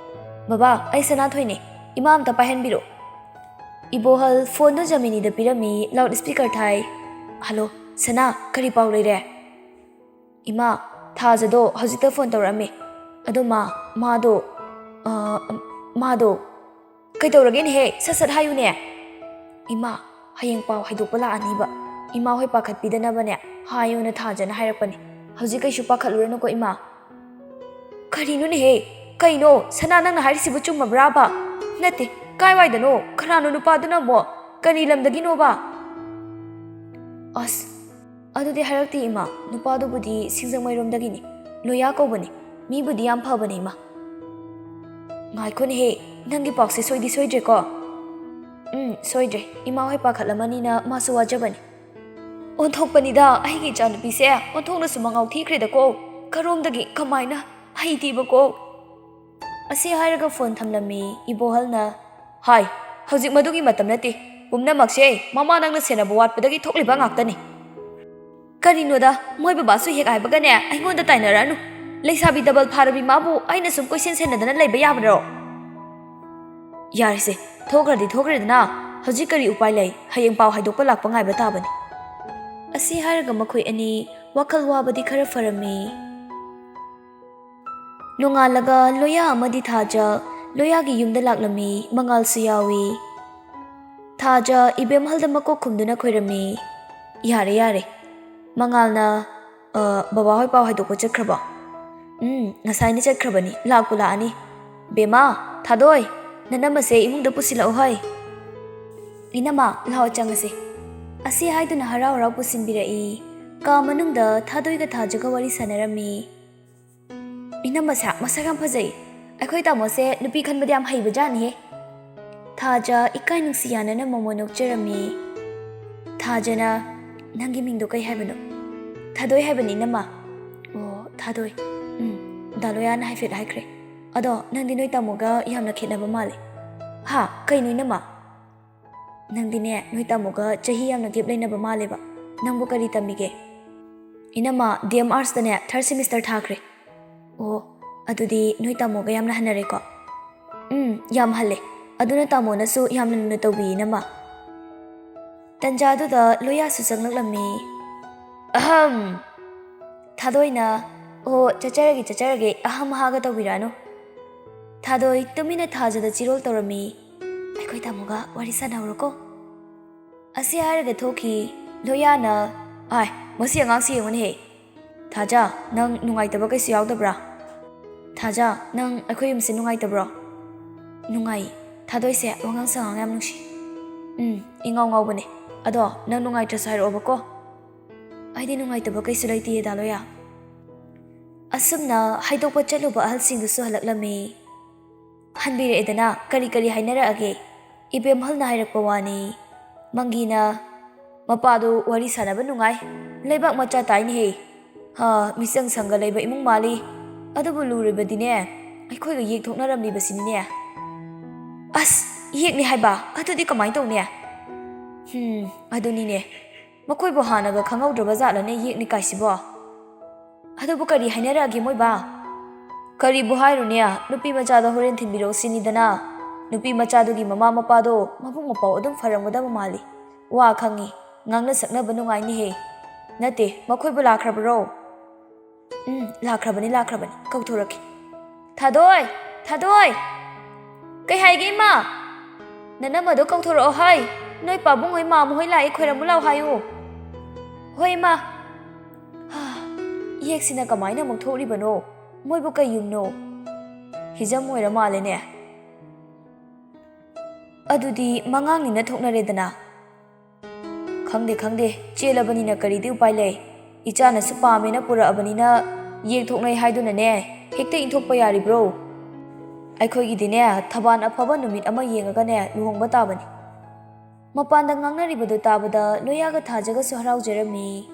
ꯕꯕꯥ, ꯑꯩ ꯁꯅꯥꯊꯣꯏꯅꯦ꯫ ꯏꯃꯥ ꯑꯝꯇ ꯄꯥꯏꯍꯟꯕꯤꯔꯣ"꯫ ꯏꯕꯣꯍꯜ ꯐꯣꯟꯗꯨ ꯖꯃꯤꯅꯤꯗ ꯄꯤꯔꯝꯃꯤ, ꯂꯥꯎꯗ ꯁ꯭ꯄꯤꯀꯔ ꯊꯥꯏ꯫ "ꯍꯜꯂꯣ, ꯁꯅꯥ, ꯀꯔꯤ ꯄꯥꯎ ꯂꯩꯔꯦ?" "ꯏꯃꯥ, ꯊꯥꯖꯗꯣ ꯍꯧꯖꯤꯛꯇ ꯐꯣꯟ ꯇꯧꯔꯛꯑꯝꯃꯦ꯫ ꯑꯗꯣ ꯃꯥ, ꯃꯥꯗꯣ, ꯑ, ꯃꯥꯗꯣ"꯫ "ꯀꯩꯗꯧꯔꯒꯦꯅꯦꯍꯦ? ꯁꯠ ꯁꯠ ꯍꯥꯏꯌꯨꯅꯦ"꯫ "ꯏꯃꯥ, ꯍꯌꯦꯡ ꯄꯥꯎ ꯍꯥꯏꯗꯣꯛꯄ ꯂꯥꯛꯑꯅꯤꯕ꯫ ꯏꯃꯥ ꯍꯣꯏ ꯄꯥꯈꯠꯄꯤꯗꯅꯕꯅꯦ ꯍꯥꯏꯌꯣꯅ ꯊꯥꯖꯅ ꯍꯥꯏꯔꯛꯄꯅꯦ꯫ ꯍꯧꯖꯤꯛ ꯀꯩꯁꯨ ꯄꯥꯈꯠꯂꯨꯔꯅꯨꯀꯣ ꯏꯃꯥ"꯫ "ꯀꯔꯤꯅꯣꯅꯦꯍꯦ? ꯀꯩꯅꯣ? ꯁꯅꯥ, ꯅꯪꯅ ꯍꯥꯏꯔꯤꯁꯤꯕꯨ ꯆꯨꯝꯃꯕ꯭ꯔꯥꯕ?" "ꯅꯠꯇꯦ, ꯀꯥꯏꯋꯥꯏꯗꯅꯣ? ꯀꯅꯥꯅꯣ ꯅꯨꯄꯥꯗꯨꯅ ꯑꯃꯨꯛ? ꯀꯔꯤ ꯂꯝꯗꯒꯤꯅꯣꯕ?" "ꯑꯁ, ꯑꯗꯨꯗꯤ ꯍꯥꯏꯔꯛꯇꯦ ꯏꯃꯥ, ꯅꯨꯄꯥꯗꯨꯕꯨꯗꯤ ꯁꯤꯡꯖꯃꯩꯔꯣꯝꯗꯒꯤꯅꯤ, ꯂꯣꯌꯥ ꯀꯧꯕꯅꯤ, ꯃꯤꯕꯨꯗꯤ ꯌꯥꯝ ꯐꯕꯅꯤ ꯏꯃꯥ"꯫ "ꯉꯥꯏꯈꯣꯅꯦꯍꯦ, ꯅꯪꯒꯤ ꯄꯥꯎꯁꯦ ꯁꯣꯏꯗꯤ ꯁꯣꯏꯗ꯭ꯔꯦꯀꯣ?" "ꯎꯝ, ꯁꯣꯏꯗ꯭ꯔꯦ, ꯏꯃꯥ ꯍꯣꯏ ꯄꯥꯈꯠꯂꯝꯃꯅꯤꯅ ꯃꯥꯁꯨ ꯋꯥꯖꯕꯅꯤ"꯫ "ꯑꯣꯟꯊꯣꯛꯄꯅꯤꯗ, ꯑꯩꯒꯤ ꯏꯆꯥꯅꯨꯄꯤꯁꯦ ꯑꯣꯟꯊꯣꯛꯅꯁꯨ ꯃꯉꯥꯎ ꯊꯤꯈ꯭ꯔꯦꯗꯀꯣ, ꯀꯔꯣꯝꯗꯒꯤ ꯀꯃꯥꯏꯅ ꯍꯩꯇꯦꯕꯀꯣ"꯫ ꯑꯁꯤ ꯍꯥꯏꯔꯒ ꯐꯣꯟ ꯊꯝꯂꯝꯃꯤ ꯏꯕꯣꯍꯜꯅ꯫ "ꯍꯥꯏ, ꯍꯧꯖꯤꯛ ꯃꯗꯨꯒꯤ ꯃꯇꯝ ꯅꯠꯇꯦ꯫ ꯄꯨꯝꯅꯃꯛꯁꯦ ꯃꯃꯥ ꯅꯪꯅ ꯁꯦꯟꯅꯕ ꯋꯥꯠꯄꯗꯒꯤ ꯊꯣꯛꯂꯤꯕ ꯉꯥꯛꯇꯅꯤ꯫ ꯀꯔꯤꯅꯣꯗ, ꯃꯣꯏ ꯕꯕꯥꯁꯨ ꯍꯦꯛ ꯍꯥꯏꯕꯒꯅꯦ ꯑꯩꯉꯣꯟꯗ ꯇꯥꯏꯅꯔꯛꯑꯅꯨ꯫ ꯂꯩꯁꯥꯕꯤ ꯗꯕꯜ ꯐꯥꯔꯕꯤ ꯃꯥꯕꯨ ꯑꯩꯅ ꯁꯨꯝ ꯀꯣꯏꯁꯦꯟ ꯁꯦꯟꯅꯗꯅ ꯂꯩꯕ ꯌꯥꯕ꯭ꯔꯣ? ꯌꯥꯔꯦꯁꯦ, ꯊꯣꯛꯈ꯭ꯔꯗꯤ ꯊꯣꯛꯈ꯭ꯔꯦꯗꯅ꯫ ꯍꯧꯖꯤꯛ ꯀꯔꯤ ꯎꯄꯥꯏ ꯂꯩ? ꯍꯌꯦꯡ ꯄꯥꯎ ꯍꯥꯏꯗꯣꯛꯄ ꯂꯥꯛꯄ ꯉꯥꯏꯕ ꯇꯥꯕꯅꯤ꯫ ꯑꯁꯤ ꯍꯥꯏꯔꯒ ꯃꯈꯣꯏ ꯑꯅꯤ ꯋꯥꯈꯜ ꯋꯥꯕꯗꯤ ꯈꯔ ꯐꯔꯝꯃꯤ꯫ ꯅꯣꯡꯉꯥꯜꯂꯒ ꯂꯣꯌꯥ ꯑꯃꯗꯤ ꯊꯥꯖ ꯂꯣꯌꯥꯒꯤ ꯌꯨꯝꯗ ꯂꯥꯛꯂꯝꯃꯤ꯫ ꯃꯉꯥꯜꯁꯨ ꯌꯥꯎꯏ꯫ ꯊꯥꯖ ꯏꯕꯦꯝꯍꯜꯗ ꯃꯀꯣꯛ ꯈꯨꯝꯗꯨꯅ ꯈꯣꯏꯔꯝꯃꯤ꯫ ꯌꯥꯔꯦ, ꯌꯥꯔꯦ꯫ ꯃꯉꯥꯜꯅ, "ꯑ, ꯕꯕꯥꯍꯣꯏ ꯄꯥꯎ ꯍꯥꯏꯗꯣꯛꯄ ꯆꯠꯈ꯭ꯔꯕꯣ?" "ꯎꯝ, ꯉꯁꯥꯏꯅ ꯆꯠꯈ꯭ꯔꯕꯅꯤ, ꯂꯥꯛꯄꯨ ꯂꯥꯛꯑꯅꯤ꯫ ꯕꯦꯝꯃ, ꯊꯥꯗꯣꯏ, ꯅꯅꯝꯃꯁꯦ ꯏꯃꯨꯡꯗ ꯄꯨꯁꯤꯜꯂꯛꯎ ꯍꯣꯏ꯫" "ꯏꯅꯝꯃ, ꯂꯥꯛꯑꯣ ꯆꯪꯉꯁꯦ꯫" ꯑꯁꯤ ꯍꯥꯏꯗꯨꯅ ꯍꯔꯥꯎ ꯍꯔꯥꯎ ꯄꯨꯁꯤꯟꯕꯤꯔꯛꯏ꯫ ꯀꯥ ꯃꯅꯨꯡꯗ ꯊꯥꯗꯣꯏꯒ ꯊꯥꯖꯒ ꯋꯥꯔꯤ ꯁꯥꯟꯅꯔꯝꯃꯤ꯫ "ꯏꯅꯝꯃꯁꯦ ꯃꯁꯛ ꯌꯥꯝ ꯐꯖꯩ꯫ ꯑꯩꯈꯣꯏ ꯇꯥꯃꯣꯁꯦ ꯅꯨꯄꯤ ꯈꯟꯕꯗ ꯌꯥꯝ ꯍꯩꯕꯖꯥꯠꯅꯤꯍꯦ꯫" ꯊꯥꯖ ꯏꯀꯥꯏ ꯅꯨꯡꯁꯤ ꯌꯥꯅꯅ ꯃꯣꯃꯣ ꯅꯣꯛꯆꯔꯝꯃꯤ꯫ ꯊꯥꯖꯅ, "ꯅꯪꯒꯤ ꯃꯤꯡꯗꯣ ꯀꯩ ꯍꯥꯏꯕꯅꯣ?" "ꯊꯥꯗꯣꯏ ꯍꯥꯏꯕꯅꯤ, ꯏꯅꯝꯃ꯫" "ꯑꯣ, ꯊꯥꯗꯣꯏ꯫ ꯎꯝ, ꯗꯥ ꯂꯣꯌꯥꯅ ꯍꯥꯏꯐꯦꯠ ꯍꯥꯏꯈ꯭ꯔꯦ꯫ ꯑꯗꯣ ꯅꯪꯗꯤ ꯅꯣꯏ ꯇꯥꯃꯣꯒ ꯌꯥꯝꯅ ꯈꯦꯠꯅꯕ ꯃꯥꯜꯂꯦ꯫" "ꯍꯥ? ꯀꯩꯅꯣ, ꯏꯅꯝꯃ?" "ꯅꯪꯗꯤꯅꯦ, ꯅꯣꯏ ꯇꯥꯃꯣꯒ ꯆꯍꯤ ꯌꯥꯝꯅ ꯒꯦꯞ ꯂꯩꯅꯕ ꯃꯥꯜꯂꯦꯕ꯫ ꯅꯪꯕꯨ ꯀꯔꯤ ꯇꯝꯃꯤꯒꯦ?" "ꯏꯅꯝꯃ, ꯗꯤ ꯑꯦꯝ ꯑꯥꯔꯠꯁꯇꯅꯦ, ꯊꯥꯔꯠ ꯁꯦꯃꯤꯁꯇꯔ ꯊꯥꯈ꯭ꯔꯦ꯫" "ꯑꯣ, ꯑꯗꯨꯗꯤ ꯅꯣꯏ ꯇꯥꯃꯣꯒ ꯌꯥꯝꯅ ꯍꯟꯅꯔꯦꯀꯣ?" "ꯎꯝ, ꯌꯥꯝ ꯍꯜꯂꯦ꯫ ꯑꯗꯨꯅ ꯇꯥꯃꯣꯅꯁꯨ ꯌꯥꯝꯅ ꯂꯨꯅ ꯇꯧꯕꯤ, ꯏꯅꯝꯃ꯫" ꯇꯟꯖꯥꯗꯨꯗ ꯂꯣꯌꯥꯁꯨ ꯆꯪꯂꯛꯂꯝꯃꯤ꯫ "ꯑꯍꯝ!" ꯊꯥꯗꯣꯏꯅ, "ꯑꯣ, ꯆꯠꯆꯔꯒꯦ, ꯆꯠꯆꯔꯒꯦ, ꯑꯍꯝ ꯍꯥꯒ ꯇꯧꯕꯤꯔꯛꯑꯅꯨ꯫" ꯊꯥꯗꯣꯏ ꯇꯨꯃꯤꯟꯅ ꯊꯥꯖꯗ ꯆꯤꯔꯣꯜ ꯇꯧꯔꯝꯃꯤ꯫ "ꯑꯩꯈꯣꯏ ꯇꯥꯃꯣꯒ ꯋꯥꯔꯤ ꯁꯥꯟꯅꯍꯧꯔꯣꯀꯣ꯫" ꯑꯁꯤ ꯍꯥꯏꯔꯒ ꯊꯣꯛꯈꯤ꯫ ꯂꯣꯌꯥꯅ, "ꯑꯥꯏ, ꯃꯁꯤ ꯑꯉꯥꯡꯁꯤ ꯌꯦꯡꯉꯨꯅꯦꯍꯦ꯫ ꯊꯥꯖ, ꯅꯪ ꯅꯨꯡꯉꯥꯏꯇꯕ ꯀꯩꯁꯨ ꯌꯥꯎꯗꯕ꯭ꯔꯥ? ꯊꯥꯖ, ꯅꯪ ꯑꯩꯈꯣꯏ ꯌꯨꯝꯁꯦ ꯅꯨꯡꯉꯥꯏꯇꯕ꯭ꯔꯣ?" "ꯅꯨꯡꯉꯥꯏ꯫" ꯊꯥꯗꯣꯏꯁꯦ ꯋꯥꯉꯥꯡ ꯁꯉꯥꯡ ꯌꯥꯝ ꯅꯨꯡꯁꯤ꯫ "ꯎꯝ, ꯏꯉꯥꯎ ꯉꯥꯎꯕꯅꯦ꯫ ꯑꯗꯣ ꯅꯪ ꯅꯨꯡꯉꯥꯏꯇ꯭ꯔꯁꯨ ꯍꯥꯏꯔꯛꯑꯣꯕꯀꯣ꯫" "ꯑꯩꯗꯤ ꯅꯨꯡꯉꯥꯏꯇꯕ ꯀꯩꯁꯨ ꯂꯩꯇꯤꯌꯦ, ꯗꯥ ꯂꯣꯌꯥ꯫" ꯑꯁꯨꯝꯅ ꯍꯥꯏꯗꯣꯛꯄ ꯆꯠꯂꯨꯕ ꯑꯍꯜꯁꯤꯡꯗꯨꯁꯨ ꯍꯜꯂꯛꯂꯝꯃꯤ꯫ ꯍꯟꯕꯤꯔꯛꯑꯦꯗꯅ, ꯀꯔꯤ ꯀꯔꯤ ꯍꯥꯏꯅꯔꯛꯑꯒꯦ? ꯏꯕꯦꯝꯍꯜꯅ ꯍꯥꯏꯔꯛꯄ ꯋꯥꯅꯤ꯫ ꯃꯪꯒꯤꯅ, "ꯃꯄꯥꯗꯨ ꯋꯥꯔꯤ ꯁꯥꯟꯅꯕ ꯅꯨꯡꯉꯥꯏ꯫ ꯂꯩꯕꯥꯛ ꯃꯆꯥ ꯇꯥꯏꯅꯦꯍꯦ꯫ ꯍꯥ, ꯃꯤꯆꯪ ꯁꯪꯒ ꯂꯩꯕ ꯏꯃꯨꯡ ꯃꯥꯜꯂꯤ꯫ ꯑꯗꯨꯕꯨ ꯂꯨꯔꯤꯕꯗꯤꯅꯦ, ꯑꯩꯈꯣꯏꯒ ꯌꯦꯛ ꯊꯣꯛꯅꯔꯝꯂꯤꯕꯁꯤꯅꯤꯅꯦ꯫" "ꯑꯁ, ꯌꯦꯛꯅꯤ ꯍꯥꯏꯕ? ꯑꯗꯨꯗꯤ ꯀꯃꯥꯏꯅ ꯇꯧꯅꯤ? ꯍꯝ, ꯑꯗꯨꯅꯤꯅꯦ꯫ ꯃꯈꯣꯏꯕꯨ ꯍꯥꯟꯅꯒ ꯈꯪꯍꯧꯗ꯭ꯔꯕ ꯖꯥꯠꯂꯅꯦ, ꯌꯦꯛꯅꯤ ꯀꯥꯏꯁꯤꯕꯣ? ꯑꯗꯨꯕꯨ ꯀꯔꯤ ꯍꯥꯏꯅꯔꯛꯑꯒꯦ ꯃꯣꯏꯕꯥ? ꯀꯔꯤꯕꯨ ꯍꯥꯏꯔꯨꯅꯤ, ꯅꯨꯄꯤ ꯃꯆꯥꯗꯣ ꯍꯣꯔꯦꯟ ꯊꯤꯟꯕꯤꯔꯛꯑꯣ ꯁꯤꯅꯤꯗꯅ꯫ ꯅꯨꯄꯤ ꯃꯆꯥꯗꯨꯒꯤ ꯃꯃꯥ ꯃꯄꯥꯗꯣ ꯃꯕꯨꯡ ꯃꯄꯥꯎ ꯑꯗꯨꯝ ꯐꯔꯝꯒꯗꯕ ꯃꯥꯜꯂꯤ꯫ ꯋꯥ ꯈꯪꯉꯤ, ꯉꯥꯡꯅ ꯁꯛꯅꯕ ꯅꯨꯡꯉꯥꯏꯅꯤꯍꯦ꯫ ꯅꯠꯇꯦ, ꯃꯈꯣꯏꯕꯨ ꯂꯥꯛꯈ꯭ꯔꯕꯔꯣ? ꯎꯝ, ꯂꯥꯛꯈ꯭ꯔꯕꯅꯤ, ꯂꯥꯛꯈ꯭ꯔꯕꯅꯤ꯫ ꯀꯧꯊꯣꯔꯛꯀꯦ꯫ ꯊꯥꯗꯣꯏ! ꯊꯥꯗꯣꯏ! ꯀꯩ ꯍꯥꯏꯒꯦ, ꯏꯃꯥ? ꯅꯅꯝꯃꯗꯣ ꯀꯧꯊꯣꯔꯛꯑꯣ ꯍꯥꯏ꯫ ꯅꯣꯏ ꯄꯥꯕꯨꯡ ꯍꯣꯏ, ꯃꯥꯝꯃ ꯍꯣꯏ ꯂꯥꯛꯑꯦ, ꯈꯣꯏꯔꯝꯃꯨ ꯂꯥꯛꯑꯣ ꯍꯥꯏꯌꯨ꯫ ꯍꯣꯏ, ꯏꯃꯥ꯫ ꯍꯥ, ꯌꯦꯛꯁꯤꯅ ꯀꯃꯥꯏꯅ ꯑꯃꯨꯛ ꯊꯣꯛꯂꯤꯕꯅꯣ? ꯃꯣꯏꯕꯨ ꯀꯩ ꯌꯨꯝꯅꯣ? ꯍꯤꯖꯝ ꯑꯣꯏꯔ ꯃꯥꯜꯂꯦꯅꯦ꯫ ꯑꯗꯨꯗꯤ ꯃꯉꯥꯡꯅꯤꯅ ꯊꯣꯛꯅꯔꯦꯗꯅ꯫ ꯈꯪꯗꯦ, ꯈꯪꯗꯦ, ꯆꯦꯜꯂꯕꯅꯤꯅ ꯀꯔꯤꯗꯤ ꯎꯄꯥꯏ ꯂꯩ? ꯏꯆꯥꯅꯁꯨ ꯄꯥꯝꯃꯦꯅ ꯄꯨꯔꯛꯑꯕꯅꯤꯅ ꯌꯦꯛꯊꯣꯛꯅꯩ ꯍꯥꯏꯗꯨꯅꯅꯦ ꯍꯦꯛꯇ ꯏꯟꯊꯣꯛꯄ ꯌꯥꯔꯤꯕ꯭ꯔꯣ? ꯑꯩꯈꯣꯏꯒꯤꯗꯤꯅꯦ, ꯊꯕꯥꯟ ꯑꯐꯕ ꯅꯨꯃꯤꯠ ꯑꯃ ꯌꯦꯡꯉꯒꯅꯦ ꯂꯨꯍꯣꯡꯕ ꯇꯥꯕꯅꯤ꯫ ꯃꯄꯥꯟꯗ ꯉꯥꯡꯅꯔꯤꯕꯗꯨ ꯇꯥꯕꯗ ꯂꯣꯌꯥꯒ ꯊꯥꯖꯒꯁꯨ ꯍꯔꯥꯎꯖꯔꯝꯃꯤ꯫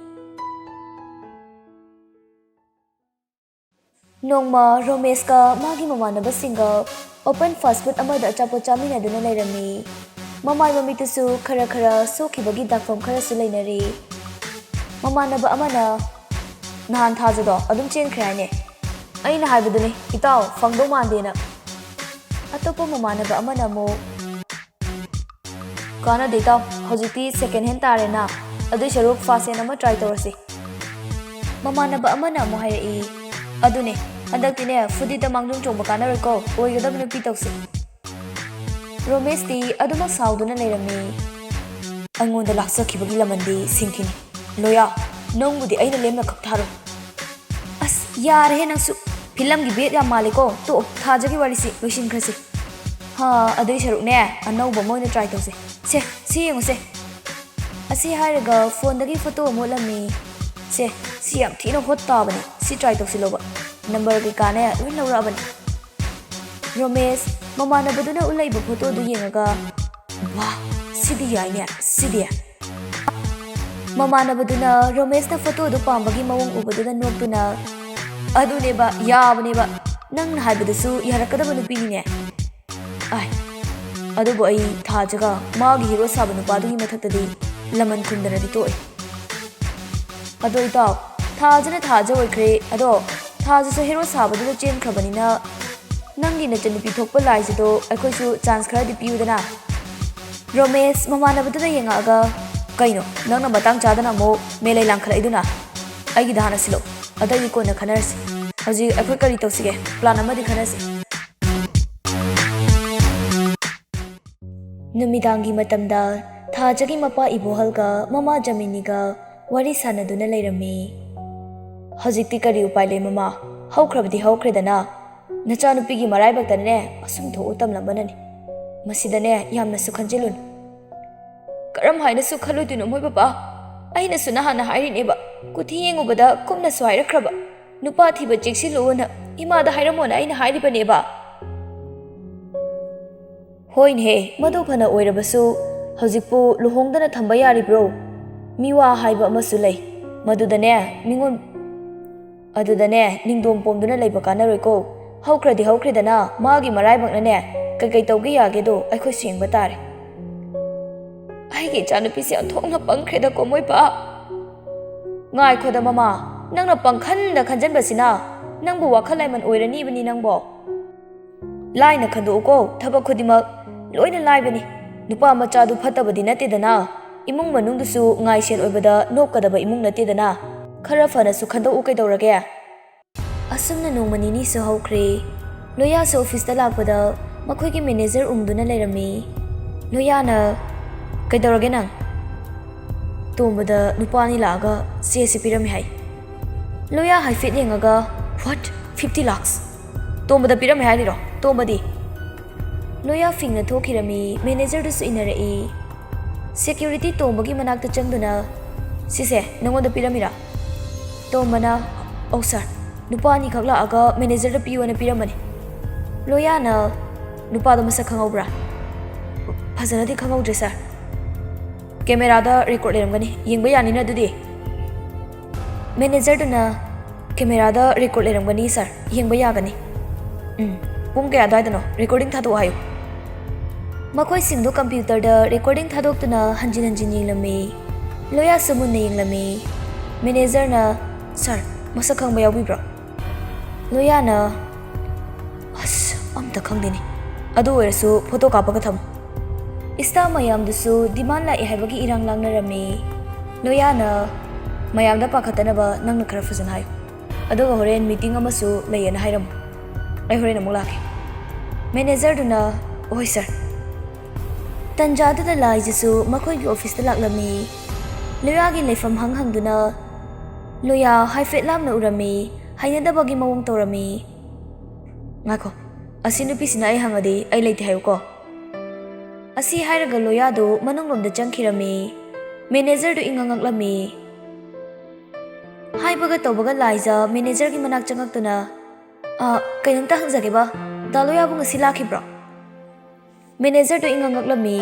ꯅꯣꯡꯃ ꯔꯣꯃꯦꯁꯀ ꯃꯥꯒꯤ ꯃꯃꯥꯟꯅꯕꯁꯤꯡꯒ open fast food ꯑꯃꯗ ꯑꯆꯥꯄꯣꯠ ꯆꯥꯃꯤꯟꯅꯗꯨꯅ ꯂꯩꯔꯝꯃꯤ꯫ ꯃꯃꯥꯏ ꯃꯃꯤꯠꯇꯨꯁꯨ ꯈꯔ ꯈꯔ ꯁꯣꯛꯈꯤꯕꯒꯤ ꯗꯥꯛꯐꯝ ꯈꯔꯁꯨ ꯂꯩꯅꯔꯤ꯫ ꯃꯃꯥꯟꯅꯕ ꯑꯃꯅ, "ꯅꯍꯥꯟ ꯊꯥꯖꯗꯣ ꯑꯗꯨꯝ ꯆꯦꯟꯈ꯭ꯔꯦ ꯍꯥꯏꯅꯦ?" "ꯑꯩꯅ ꯍꯥꯏꯕꯗꯨꯅꯤ, ꯏꯇꯥꯎ, ꯐꯪꯗꯧ ꯃꯥꯟꯗꯦꯅ꯫" ꯑꯇꯣꯞꯄ ꯃꯃꯥꯟꯅꯕ ꯑꯃꯅ ꯑꯃꯨꯛ, "ꯀꯥꯟꯅꯗꯦ ꯏꯇꯥꯎ, ꯍꯧꯖꯤꯛꯇꯤ second hand ꯇꯥꯔꯦꯅ, ꯑꯗꯨꯏ ꯁꯔꯨꯛ first hand ꯑꯃ try ꯇꯧꯔꯁꯤ꯫" ꯃꯃꯥꯟꯅꯕ ꯑꯃꯅ ꯑꯃꯨꯛ ꯍꯥꯏꯔꯛꯏ, "ꯑꯗꯨꯅꯦ, ꯍꯟꯗꯛꯇꯤꯅꯦ ꯐꯨꯗꯤꯗ ꯃꯥꯡꯖꯧ ꯆꯣꯡꯕ ꯀꯥꯟꯅꯔꯣꯏꯀꯣ, ꯑꯣꯏꯒꯗꯕ ꯅꯨꯄꯤ ꯇꯧꯁꯤ꯫" ꯔꯣꯃꯦꯁꯇꯤ ꯑꯗꯨꯃꯛ ꯁꯥꯎꯗꯨꯅ ꯂꯩꯔꯝꯃꯤ꯫ "ꯑꯩꯉꯣꯟꯗ ꯂꯥꯛꯆꯈꯤꯕꯒꯤ ꯂꯃꯟꯗꯤ ꯁꯤꯡꯈꯤꯅꯤ꯫ ꯂꯣꯌꯥ, ꯅꯪꯕꯨꯗꯤ ꯑꯩꯅ ꯂꯦꯝꯅ ꯀꯛꯊꯥꯔꯣꯏ꯫" "ꯑꯁ, ꯌꯥꯔꯦꯍꯦ ꯅꯪꯁꯨ꯫ ꯐꯤꯂꯝꯒꯤ ꯕꯦꯠ ꯌꯥꯝ ꯃꯥꯜꯂꯦꯀꯣ꯫ ꯇꯣꯛꯑꯣ, ꯊꯥꯖꯒꯤ ꯋꯥꯔꯤꯁꯤ ꯂꯣꯏꯁꯤꯟꯈ꯭ꯔꯁꯤ꯫ ꯍꯥ, ꯑꯗꯨꯏ ꯁꯔꯨꯛꯅꯦ, ꯑꯅꯧꯕ ꯑꯃ ꯑꯣꯏꯅ try ꯇꯧꯁꯦ꯫ ꯁꯦ, ꯁꯤ ꯌꯦꯡꯉꯨꯁꯦ꯫" ꯑꯁꯤ ꯍꯥꯏꯔꯒ ꯐꯣꯟꯗꯒꯤ ꯐꯣꯇꯣ ꯑꯃ ꯎꯠꯂꯝꯃꯤ꯫ "ꯁꯦ, ꯁꯤ ꯌꯥꯝ ꯊꯤꯅ hot ꯇꯥꯕꯅꯦ꯫ ꯁꯤ try ꯇꯧꯁꯤꯜꯂꯣꯕ꯫ ꯅꯝꯕꯔ ꯀꯩꯀꯥꯅꯦ ꯂꯣꯏ ꯂꯧꯔꯛꯑꯕꯅꯦ꯫" ꯔꯣꯃꯦꯁ ꯃꯃꯥꯟꯅꯕꯗꯨꯅ ꯎꯠꯂꯛꯏꯕ ꯐꯣꯇꯣꯗꯨ ꯌꯦꯡꯉꯒ, "ꯋꯥ, ꯁꯤꯗꯤ ꯌꯥꯏꯅꯦ, ꯁꯤꯗꯤ꯫" ꯃꯃꯥꯟꯅꯕꯗꯨꯅ ꯔꯣꯃꯦꯁꯅ ꯐꯣꯇꯣꯗꯨ ꯄꯥꯝꯕꯒꯤ ꯃꯑꯣꯡ ꯎꯕꯗꯨꯗ ꯅꯣꯛꯇꯨꯅ, "ꯑꯗꯨꯅꯦꯕ, ꯌꯥꯕꯅꯦꯕ꯫ ꯅꯪꯅ ꯍꯥꯏꯕꯗꯨꯁꯨ ꯌꯥꯔꯛꯀꯗꯕ ꯅꯨꯄꯤꯅꯤꯅꯦ꯫" ꯑꯥꯏ, ꯑꯗꯨꯕꯨ ꯑꯩ ꯊꯥꯖꯒ ꯃꯥꯒꯤ ꯍꯤꯔꯣ ꯁꯥꯕ ꯅꯨꯄꯥꯗꯨꯒꯤ ꯃꯊꯛꯇꯗꯤ ꯂꯃꯟ ꯈꯨꯝꯗꯅꯗꯤ ꯇꯣꯛꯑꯣꯏ꯫ ꯑꯗꯣ ꯏꯇꯥꯎ, ꯊꯥꯖꯅ ꯊꯥꯖ ꯑꯣꯏꯈ꯭ꯔꯦ꯫ ꯑꯗꯣ ꯊꯥꯖꯁꯨ ꯍꯤꯔꯣ ꯁꯥꯕꯗꯨꯗ ꯆꯦꯟꯈ꯭ꯔꯕꯅꯤꯅ ꯅꯪꯒꯤ ꯅꯆꯟꯅꯨꯄꯤ ꯊꯣꯛꯄ ꯂꯥꯏꯁꯤꯗꯣ ꯑꯩꯈꯣꯏꯁꯨ ꯆꯥꯟꯁ ꯈꯔꯗꯤ ꯄꯤꯌꯨꯗꯅ꯫ ꯔꯣꯃꯦꯁ ꯃꯃꯥꯟꯅꯕꯗꯨꯗ ꯌꯦꯡꯉꯛꯑꯒ, "ꯀꯩꯅꯣ, ꯅꯪꯅ ꯃꯇꯥꯡ ꯆꯥꯗꯅ ꯑꯃꯨꯛ ꯃꯦꯂꯩ ꯂꯥꯡꯈꯠꯂꯛꯏꯗꯨꯅ? ꯑꯩꯒꯤꯗ ꯍꯥꯟꯅ ꯁꯤꯜꯂꯣ, ꯑꯇꯩꯗꯤ ꯀꯣꯟꯅ ꯈꯟꯅꯔꯁꯤ꯫ ꯍꯧꯖꯤꯛ ꯑꯩꯈꯣꯏ ꯀꯔꯤ ꯇꯧꯁꯤꯒꯦ? ꯄ꯭ꯂꯥꯟ ꯑꯃꯗꯤ ꯈꯟꯅꯁꯤ꯫" ꯅꯨꯃꯤꯗꯥꯡꯒꯤ ꯃꯇꯝꯗ ꯊꯥꯖꯒꯤ ꯃꯄꯥ ꯏꯕꯣꯍꯜꯒ ꯃꯃꯥ ꯖꯃꯤꯅꯤꯒ ꯋꯥꯔꯤ ꯁꯥꯟꯅꯗꯨꯅ ꯂꯩꯔꯝꯃꯤ꯫ "ꯍꯧꯖꯤꯛꯇꯤ ꯀꯔꯤ ꯎꯄꯥꯏ ꯂꯩ ꯃꯃꯥ? ꯍꯧꯈ꯭ꯔꯕꯗꯤ ꯍꯧꯈ꯭ꯔꯦꯗꯅ꯫ ꯅꯆꯥꯅꯨꯄꯤꯒꯤ ꯃꯔꯥꯏꯕꯛꯇꯅꯦ ꯑꯁꯨꯝ ꯊꯣꯛꯎ ꯇꯝꯂꯝꯕꯅꯅꯤ꯫ ꯃꯁꯤꯗꯅꯦ ꯌꯥꯝꯅꯁꯨ ꯈꯟꯖꯤꯜꯂꯨꯅꯨ꯫" "ꯀꯔꯝ ꯍꯥꯏꯅꯁꯨ ꯈꯜꯂꯨꯗꯣꯏꯅꯣ ꯃꯣꯏ ꯕꯕꯥ? ꯑꯩꯅꯁꯨ ꯅꯍꯥꯟꯅ ꯍꯥꯏꯔꯤꯅꯦꯕ, ꯀꯨꯊꯤ ꯌꯦꯡꯉꯨꯕꯗ ꯀꯨꯞꯅꯁꯨ ꯍꯥꯏꯔꯛꯈ꯭ꯔꯕ꯫ ꯅꯨꯄꯥ ꯊꯤꯕ ꯆꯦꯛꯁꯤꯜꯂꯨꯅ ꯏꯃꯥꯗ ꯍꯥꯏꯔꯝꯃꯣꯅ ꯑꯩꯅ ꯍꯥꯏꯔꯤꯕꯅꯦꯕ꯫" "ꯍꯣꯏꯅꯦꯍꯦ, ꯃꯗꯨ ꯐꯅ ꯑꯣꯏꯔꯕꯁꯨ ꯍꯧꯖꯤꯛꯄꯨ ꯂꯨꯍꯣꯡꯗꯅ ꯊꯝꯕ ꯌꯥꯔꯤꯕ꯭ꯔꯣ? ꯃꯤꯋꯥ ꯍꯥꯏꯕ ꯑꯃꯁꯨ ꯂꯩ꯫ ꯃꯗꯨꯗꯅꯦ ꯃꯤꯉꯣꯟ ꯑꯗꯨꯗꯅꯦ ꯅꯤꯡꯗꯣꯝ ꯄꯣꯝꯗꯨꯅ ꯂꯩꯕ ꯀꯥꯟꯅꯔꯣꯏꯀꯣ꯫ ꯍꯧꯈ꯭ꯔꯗꯤ ꯍꯧꯈ꯭ꯔꯦꯗꯅ, ꯃꯥꯒꯤ ꯃꯔꯥꯏꯕꯛꯅꯅꯦ ꯀꯩꯀꯩ ꯇꯧꯒꯦ ꯌꯥꯒꯦꯗꯣ ꯑꯩꯈꯣꯏꯁꯨ ꯌꯦꯡꯕ ꯇꯥꯔꯦ꯫" "ꯑꯩꯒꯤ ꯏꯆꯥꯅꯨꯄꯤꯁꯦ ꯑꯣꯟꯊꯣꯛꯅ ꯄꯪꯈ꯭ꯔꯦꯗꯀꯣ ꯃꯣꯏꯕ꯫" "ꯉꯥꯏꯈꯣꯗ ꯃꯃꯥ, ꯅꯪꯅ ꯄꯪꯈꯟꯗ ꯈꯟꯖꯟꯕꯁꯤꯅ ꯅꯪꯕꯨ ꯋꯥꯈꯜ ꯂꯥꯏꯃꯟ ꯑꯣꯏꯔꯅꯤꯕꯅꯤ ꯅꯪꯕꯣ꯫ ꯂꯥꯏꯅ ꯈꯟꯗꯣꯛꯎꯀꯣ, ꯊꯕꯛ ꯈꯨꯗꯤꯡꯃꯛ ꯂꯣꯏꯅ ꯂꯥꯏꯕꯅꯤ꯫ ꯅꯨꯄꯥ ꯃꯆꯥꯗꯨ ꯐꯠꯇꯕꯗꯤ ꯅꯠꯇꯦꯗꯅ, ꯏꯃꯨꯡ ꯃꯅꯨꯡꯗꯨꯁꯨ ꯉꯥꯏꯁꯦꯜ ꯑꯣꯏꯕꯗ ꯅꯣꯞꯀꯗꯕ ꯏꯃꯨꯡ ꯅꯠꯇꯦꯗꯅ꯫ ꯈꯔ ꯐꯅꯁꯨ ꯈꯟꯗꯣꯛꯎ ꯀꯩꯗꯧꯔꯒꯦ?" ꯑꯁꯨꯝꯅ ꯅꯣꯡꯃ ꯅꯤꯅꯤꯁꯨ ꯍꯧꯈ꯭ꯔꯦ꯫ ꯂꯣꯌꯥꯁꯨ ꯑꯣꯐꯤꯁꯇ ꯂꯥꯛꯄꯗ ꯃꯈꯣꯏꯒꯤ ꯃꯦꯅꯦꯖꯔ ꯎꯝꯗꯨꯅ ꯂꯩꯔꯝꯃꯤ꯫ ꯂꯣꯌꯥꯅ, "ꯀꯩꯗꯧꯔꯒꯦ ꯅꯪ?" "ꯇꯣꯝꯕꯗ ꯅꯨꯄꯥ ꯑꯅꯤ ꯂꯥꯛꯑꯒ ꯆꯦ ꯑꯁꯤ ꯄꯤꯔꯝꯃꯦ ꯍꯥꯏ꯫" ꯂꯣꯌꯥ ꯍꯥꯏꯐꯦꯠ ꯌꯦꯡꯉꯒ, "What? Fifty lakhs? ꯇꯣꯝꯕꯗ ꯄꯤꯔꯝꯃꯦ ꯍꯥꯏꯔꯤꯔꯣ? ꯇꯣꯝꯕꯗꯤ?" ꯂꯣꯌꯥ ꯐꯤꯡꯅ ꯊꯣꯛꯈꯤꯔꯝꯃꯤ꯫ ꯃꯦꯅꯦꯖꯔꯗꯨꯁꯨ ꯏꯟꯅꯔꯛꯏ꯫ ꯁꯦꯀ꯭ꯌꯨꯔꯤꯇꯤ ꯇꯣꯝꯕꯒꯤ ꯃꯅꯥꯛꯇ ꯆꯪꯗꯨꯅ, "ꯁꯤꯁꯦ ꯅꯉꯣꯟꯗ ꯄꯤꯔꯝꯃꯤꯔꯥ?" ꯇꯣꯝꯕꯅ, "ꯑꯧ ꯁꯥꯔ, ꯅꯨꯄꯥ ꯑꯅꯤꯈꯛ ꯂꯥꯛꯑꯒ ꯃꯦꯅꯦꯖꯔꯗ ꯄꯤꯌꯣꯅ ꯄꯤꯔꯝꯕꯅꯤ꯫" ꯂꯣꯌꯥꯅ, "ꯅꯨꯄꯥꯗꯣ ꯃꯁꯛ ꯈꯪꯍꯧꯕ꯭ꯔꯥ?" "ꯐꯖꯅꯗꯤ ꯈꯪꯍꯧꯗ꯭ꯔꯦ ꯁꯥꯔ꯫" "ꯀꯦꯃꯦꯔꯥꯗ ꯔꯦꯀꯣꯔꯠ ꯂꯩꯔꯝꯒꯅꯤ, ꯌꯦꯡꯕ ꯌꯥꯅꯤꯅ ꯑꯗꯨꯗꯤ?" ꯃꯦꯅꯦꯖꯔꯗꯨꯅ, "ꯀꯦꯃꯦꯔꯥꯗ ꯔꯦꯀꯣꯔꯠ ꯂꯩꯔꯝꯒꯅꯤ ꯁꯥꯔ, ꯌꯦꯡꯕ ꯌꯥꯒꯅꯤ꯫" "ꯎꯝ, ꯄꯨꯡ ꯀꯌꯥ ꯑꯗꯨꯋꯥꯏꯗꯅꯣ? ꯔꯦꯀꯣꯔꯗꯤꯡ ꯊꯥꯗꯣꯛꯑꯣ ꯍꯥꯏꯌꯨ꯫" ꯃꯈꯣꯏꯁꯤꯡꯗꯨ ꯀꯝꯄ꯭ꯌꯨꯇꯔꯗ ꯔꯦꯀꯣꯔꯗꯤꯡ ꯊꯥꯗꯣꯛꯇꯨꯅ ꯍꯟꯖꯤꯟ ꯍꯟꯖꯤꯟ ꯌꯦꯡꯂꯝꯃꯤ꯫ ꯂꯣꯌꯥꯁꯨ ꯃꯨꯟꯅ ꯌꯦꯡꯂꯝꯃꯤ꯫ ꯃꯦꯅꯦꯖꯔꯅ, "ꯁꯥꯔ, ꯃꯁꯛ ꯈꯪꯕ ꯌꯥꯎꯕꯤꯕ꯭ꯔꯣ?" ꯂꯣꯌꯥꯅ, "ꯑꯁ, ꯑꯝꯇ ꯈꯪꯗꯦꯅꯦ꯫ ꯑꯗꯨ ꯑꯣꯏꯔꯁꯨ ꯐꯣꯇꯣ ꯀꯥꯞꯄꯒ ꯊꯝꯃꯨ꯫" ꯏꯁꯇꯥꯐ ꯃꯌꯥꯝꯗꯨꯁꯨ ꯗꯤꯃꯥꯟ ꯂꯥꯛꯑꯦ ꯍꯥꯏꯕꯒꯤ ꯏꯔꯥꯡ ꯂꯥꯡꯅꯔꯝꯃꯤ꯫ ꯂꯣꯌꯥꯅ, "ꯃꯌꯥꯝꯗ ꯄꯥꯈꯠꯇꯅꯕ ꯅꯪꯅ ꯈꯔ ꯐꯖꯅ ꯍꯥꯏꯌꯨ꯫ ꯑꯗꯨꯒ ꯍꯣꯔꯦꯟ ꯃꯤꯇꯤꯡ ꯑꯃꯁꯨ ꯂꯩꯌꯦꯅ ꯍꯥꯏꯔꯝꯃꯨ꯫ ꯑꯩ ꯍꯣꯔꯦꯟ ꯑꯃꯨꯛ ꯂꯥꯛꯀꯦ꯫" ꯃꯦꯅꯦꯖꯔꯗꯨꯅ, "ꯍꯣꯏ ꯁꯥꯔ꯫" ꯇꯟꯖꯥꯗꯨꯗ ꯂꯥꯏꯖꯁꯨ ꯃꯈꯣꯏꯒꯤ ꯑꯣꯐꯤꯁꯇ ꯂꯥꯛꯂꯝꯃꯤ꯫ ꯂꯣꯌꯥꯒꯤ ꯂꯩꯐꯝ ꯍꯪ ꯍꯪꯗꯨꯅ ꯂꯣꯌꯥ ꯍꯥꯏꯐꯦꯠ ꯂꯥꯞꯅ ꯎꯔꯝꯃꯤ꯫ ꯍꯩꯅꯗꯕꯒꯤ ꯃꯑꯣꯡ ꯇꯧꯔꯝꯃꯤ꯫ "ꯉꯥꯏꯈꯣ, ꯑꯁꯤ ꯅꯨꯄꯤꯁꯤꯅ ꯑꯩ ꯍꯪꯉꯗꯤ ꯑꯩ ꯂꯩꯇꯦ ꯍꯥꯏꯌꯨꯀꯣ꯫" ꯑꯁꯤ ꯍꯥꯏꯔꯒ ꯂꯣꯌꯥꯗꯨ ꯃꯅꯨꯡꯂꯣꯝꯗ ꯆꯪꯈꯤꯔꯝꯃꯤ꯫ ꯃꯦꯅꯦꯖꯔꯗꯨ ꯏꯉꯛ ꯉꯛꯂꯝꯃꯤ꯫ ꯍꯥꯏꯕꯒ ꯇꯧꯕꯒ ꯂꯥꯏꯖ ꯃꯦꯅꯦꯖꯔꯒꯤ ꯃꯅꯥꯛ ꯆꯪꯉꯛꯇꯨꯅ, "ꯑ, ꯀꯩꯅꯣꯝꯇ ꯍꯪꯖꯒꯦꯕ, ꯗꯥ ꯂꯣꯌꯥꯕꯨ ꯉꯁꯤ ꯂꯥꯛꯈꯤꯕ꯭ꯔꯣ?" ꯃꯦꯅꯦꯖꯔꯗꯨ ꯏꯉꯛ ꯉꯛꯂꯝꯃꯤ꯫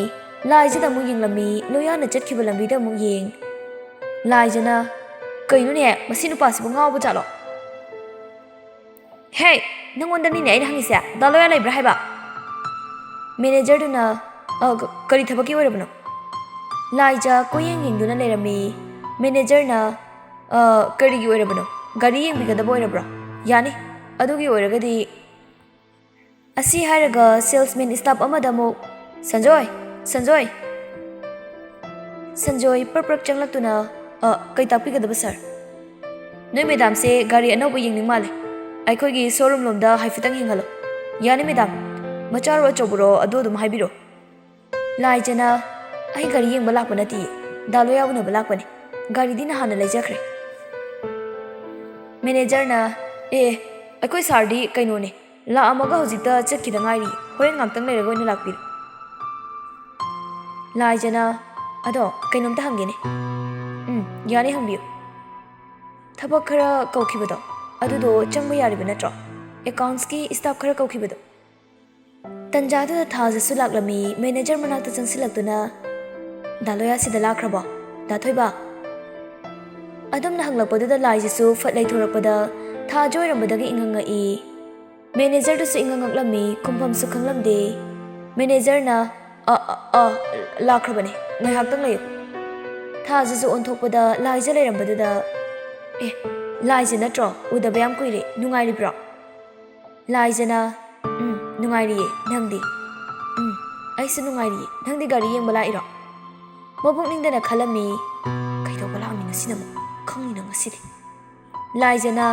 ꯂꯥꯏꯖꯗ ꯑꯃꯨꯛ ꯌꯦꯡꯂꯝꯃꯤ, ꯂꯣꯌꯥꯅ ꯆꯠꯈꯤꯕ ꯂꯝꯕꯤꯗ ꯑꯃꯨꯛ ꯌꯦꯡ꯫ ꯂꯥꯏꯖꯅ, "ꯀꯩꯅꯣꯅꯦ, ꯃꯁꯤ ꯅꯨꯄꯥꯁꯤꯕꯨ ꯉꯥꯎꯕ ꯖꯥꯠꯂꯣ?" "ꯍꯦ, ꯅꯪꯉꯣꯟꯗꯅꯤꯅꯦ ꯑꯩꯅ ꯍꯪꯉꯤꯁꯦ, ꯗꯥ ꯂꯣꯌꯥ ꯂꯩꯕ꯭ꯔꯥ ꯍꯥꯏꯕ?" ꯃꯦꯅꯦꯖꯔꯗꯨꯅ, "ꯑ, ꯀ-, ꯀꯔꯤ ꯊꯕꯛꯀꯤ ꯑꯣꯏꯔꯕꯅꯣ?" ꯂꯥꯏꯖ ꯀꯣꯏꯌꯦꯡ ꯌꯦꯡꯗꯨꯅ ꯂꯩꯔꯝꯃꯤ꯫ ꯃꯦꯅꯦꯖꯔꯅ, "ꯑ, ꯀꯔꯤꯒꯤ ꯑꯣꯏꯔꯕꯅꯣ? ꯒꯥꯔꯤ ꯌꯦꯡꯕꯤꯒꯗꯕ ꯑꯣꯏꯔꯕ꯭ꯔꯣ? ꯌꯥꯅꯤ, ꯑꯗꯨꯒꯤ ꯑꯣꯏꯔꯒꯗꯤ꯫" ꯑꯁꯤ ꯍꯥꯏꯔꯒ ꯁꯦꯜꯁꯃꯦꯟ ꯁ꯭ꯇꯥꯐ ꯑꯃꯗ ꯑꯃꯨꯛ, "ꯁꯟꯖꯣꯏ! ꯁꯟꯖꯣꯏ!" ꯁꯟꯖꯣꯏ ꯄ꯭ꯔꯞ ꯄ꯭ꯔꯞ ꯆꯪꯂꯛꯇꯨꯅ, "ꯑ, ꯀꯩ ꯇꯥꯛꯄꯤꯒꯗꯕ, ꯁꯥꯔ?" "ꯅꯣꯏ ꯃꯦꯗꯥꯝꯁꯦ ꯒꯥꯔꯤ ꯑꯅꯧꯕ ꯌꯦꯡꯅꯤꯡ ꯃꯥꯜꯂꯦ꯫ ꯑꯩꯈꯣꯏꯒꯤ ꯁꯣꯔꯨꯝ ꯂꯣꯝꯗ ꯍꯥꯏꯐꯦꯠꯇꯪ ꯌꯦꯡꯍꯜꯂꯣ꯫" "ꯌꯥꯅꯤ, ꯃꯦꯗꯥꯝ꯫ ꯃꯆꯥꯔꯣ ꯑꯆꯧꯕꯔꯣ, ꯑꯗꯨ ꯑꯗꯨꯝ ꯍꯥꯏꯕꯤꯔꯣ꯫" ꯂꯥꯏꯖꯅ, "ꯑꯩ ꯒꯥꯔꯤ ꯌꯦꯡꯕ ꯂꯥꯛꯄ ꯅꯠꯇꯤꯌꯦ, ꯗꯥ ꯂꯣꯌꯥ ꯎꯅꯕ ꯂꯥꯛꯄꯅꯦ꯫ ꯒꯥꯔꯤꯗꯤ ꯅꯍꯥꯟꯅ ꯂꯩꯖꯈ꯭ꯔꯦ꯫" ꯃꯦꯅꯦꯖꯔꯅ, "ꯑꯦ, ꯑꯩꯈꯣꯏ ꯁꯥꯔꯗꯤ ꯀꯩꯅꯣꯅꯦ, ꯂꯥꯛꯑꯝꯃꯒ ꯍꯧꯖꯤꯛꯇ ꯆꯠꯈꯤꯗ ꯉꯥꯏꯔꯤ꯫ ꯍꯣꯔꯦꯟ ꯉꯥꯛꯇꯪ ꯂꯩꯔꯒ ꯑꯣꯏꯅ ꯂꯥꯛꯄꯤꯔꯣ꯫" ꯂꯥꯏꯖꯅ, "ꯑꯗꯣ ꯀꯩꯅꯣꯝꯇ ꯍꯪꯒꯦꯅꯦ꯫" "ꯎꯝ, ꯌꯥꯅꯤ, ꯍꯪꯕꯤꯌꯨ꯫" "ꯊꯕꯛ ꯈꯔ ꯀꯧꯈꯤꯕꯗꯣ, ꯑꯗꯨꯗꯣ ꯆꯪꯕ ꯌꯥꯔꯤꯕ ꯅꯠꯇ꯭ꯔꯣ? ꯑꯦꯀꯥꯎꯟꯠꯁꯀꯤ ꯁ꯭ꯇꯥꯐ ꯈꯔ ꯀꯧꯈꯤꯕꯗꯣ꯫" ꯇꯟꯖꯥꯗꯨꯗ ꯊꯥꯖꯁꯨ ꯂꯥꯛꯂꯝꯃꯤ꯫ ꯃꯦꯅꯦꯖꯔ ꯃꯅꯥꯛꯇ ꯆꯪꯁꯤꯜꯂꯛꯇꯨꯅ, "ꯗꯥ ꯂꯣꯌꯥ ꯁꯤꯗ ꯂꯥꯛꯈ꯭ꯔꯕꯣ, ꯗꯥ ꯊꯣꯏꯕ?" ꯑꯗꯨꯝꯅ ꯍꯪꯂꯛꯄꯗꯨꯗ ꯂꯥꯏꯖꯁꯨ ꯐꯠ ꯂꯩꯊꯣꯔꯛꯄꯗ ꯊꯥꯖ ꯑꯣꯏꯔꯝꯕꯗꯒꯤ ꯏꯉꯛ ꯉꯛꯏ꯫ ꯃꯦꯅꯦꯖꯔꯗꯨꯁꯨ ꯏꯉꯛ ꯉꯛꯂꯝꯃꯤ, ꯈꯨꯝꯐꯝꯁꯨ ꯈꯪꯂꯝꯗꯦ꯫ ꯃꯦꯅꯦꯖꯔꯅ, "ꯑ, ꯑ, ꯑ, ꯂꯥꯛꯈ꯭ꯔꯕꯅꯦ, ꯉꯥꯏꯍꯥꯛꯇꯪ ꯂꯩꯌꯨ꯫" ꯊꯥꯖꯁꯨ ꯑꯣꯟꯊꯣꯛꯄꯗ ꯂꯥꯏꯖ ꯂꯩꯔꯝꯕꯗꯨꯗ, "ꯑꯦ, ꯂꯥꯏꯖ ꯅꯠꯇ꯭ꯔꯣ? ꯎꯗꯕ ꯌꯥꯝ ꯀꯨꯏꯔꯦ, ꯅꯨꯡꯉꯥꯏꯔꯤꯕ꯭ꯔꯣ?" ꯂꯥꯏꯖꯅ, "ꯎꯝ, ꯅꯨꯡꯉꯥꯏꯔꯤꯌꯦ, ꯅꯪꯗꯤ?" "ꯎꯝ, ꯑꯩꯁꯨ ꯅꯨꯡꯉꯥꯏꯔꯤꯌꯦ꯫ ꯅꯪꯗꯤ ꯒꯥꯔꯤ ꯌꯦꯡꯕ ꯂꯥꯛꯏꯔꯣ?" ꯃꯕꯨꯛꯅꯤꯡꯗꯅ ꯈꯜꯂꯝꯃꯤ, "ꯀꯩꯗꯧꯕ ꯂꯥꯛꯑꯝꯃꯤꯅꯣ ꯁꯤꯅ ꯑꯃꯨꯛ? ꯈꯪꯅꯤꯅ ꯉꯁꯤꯗꯤ꯫" ꯂꯥꯏꯖꯅ,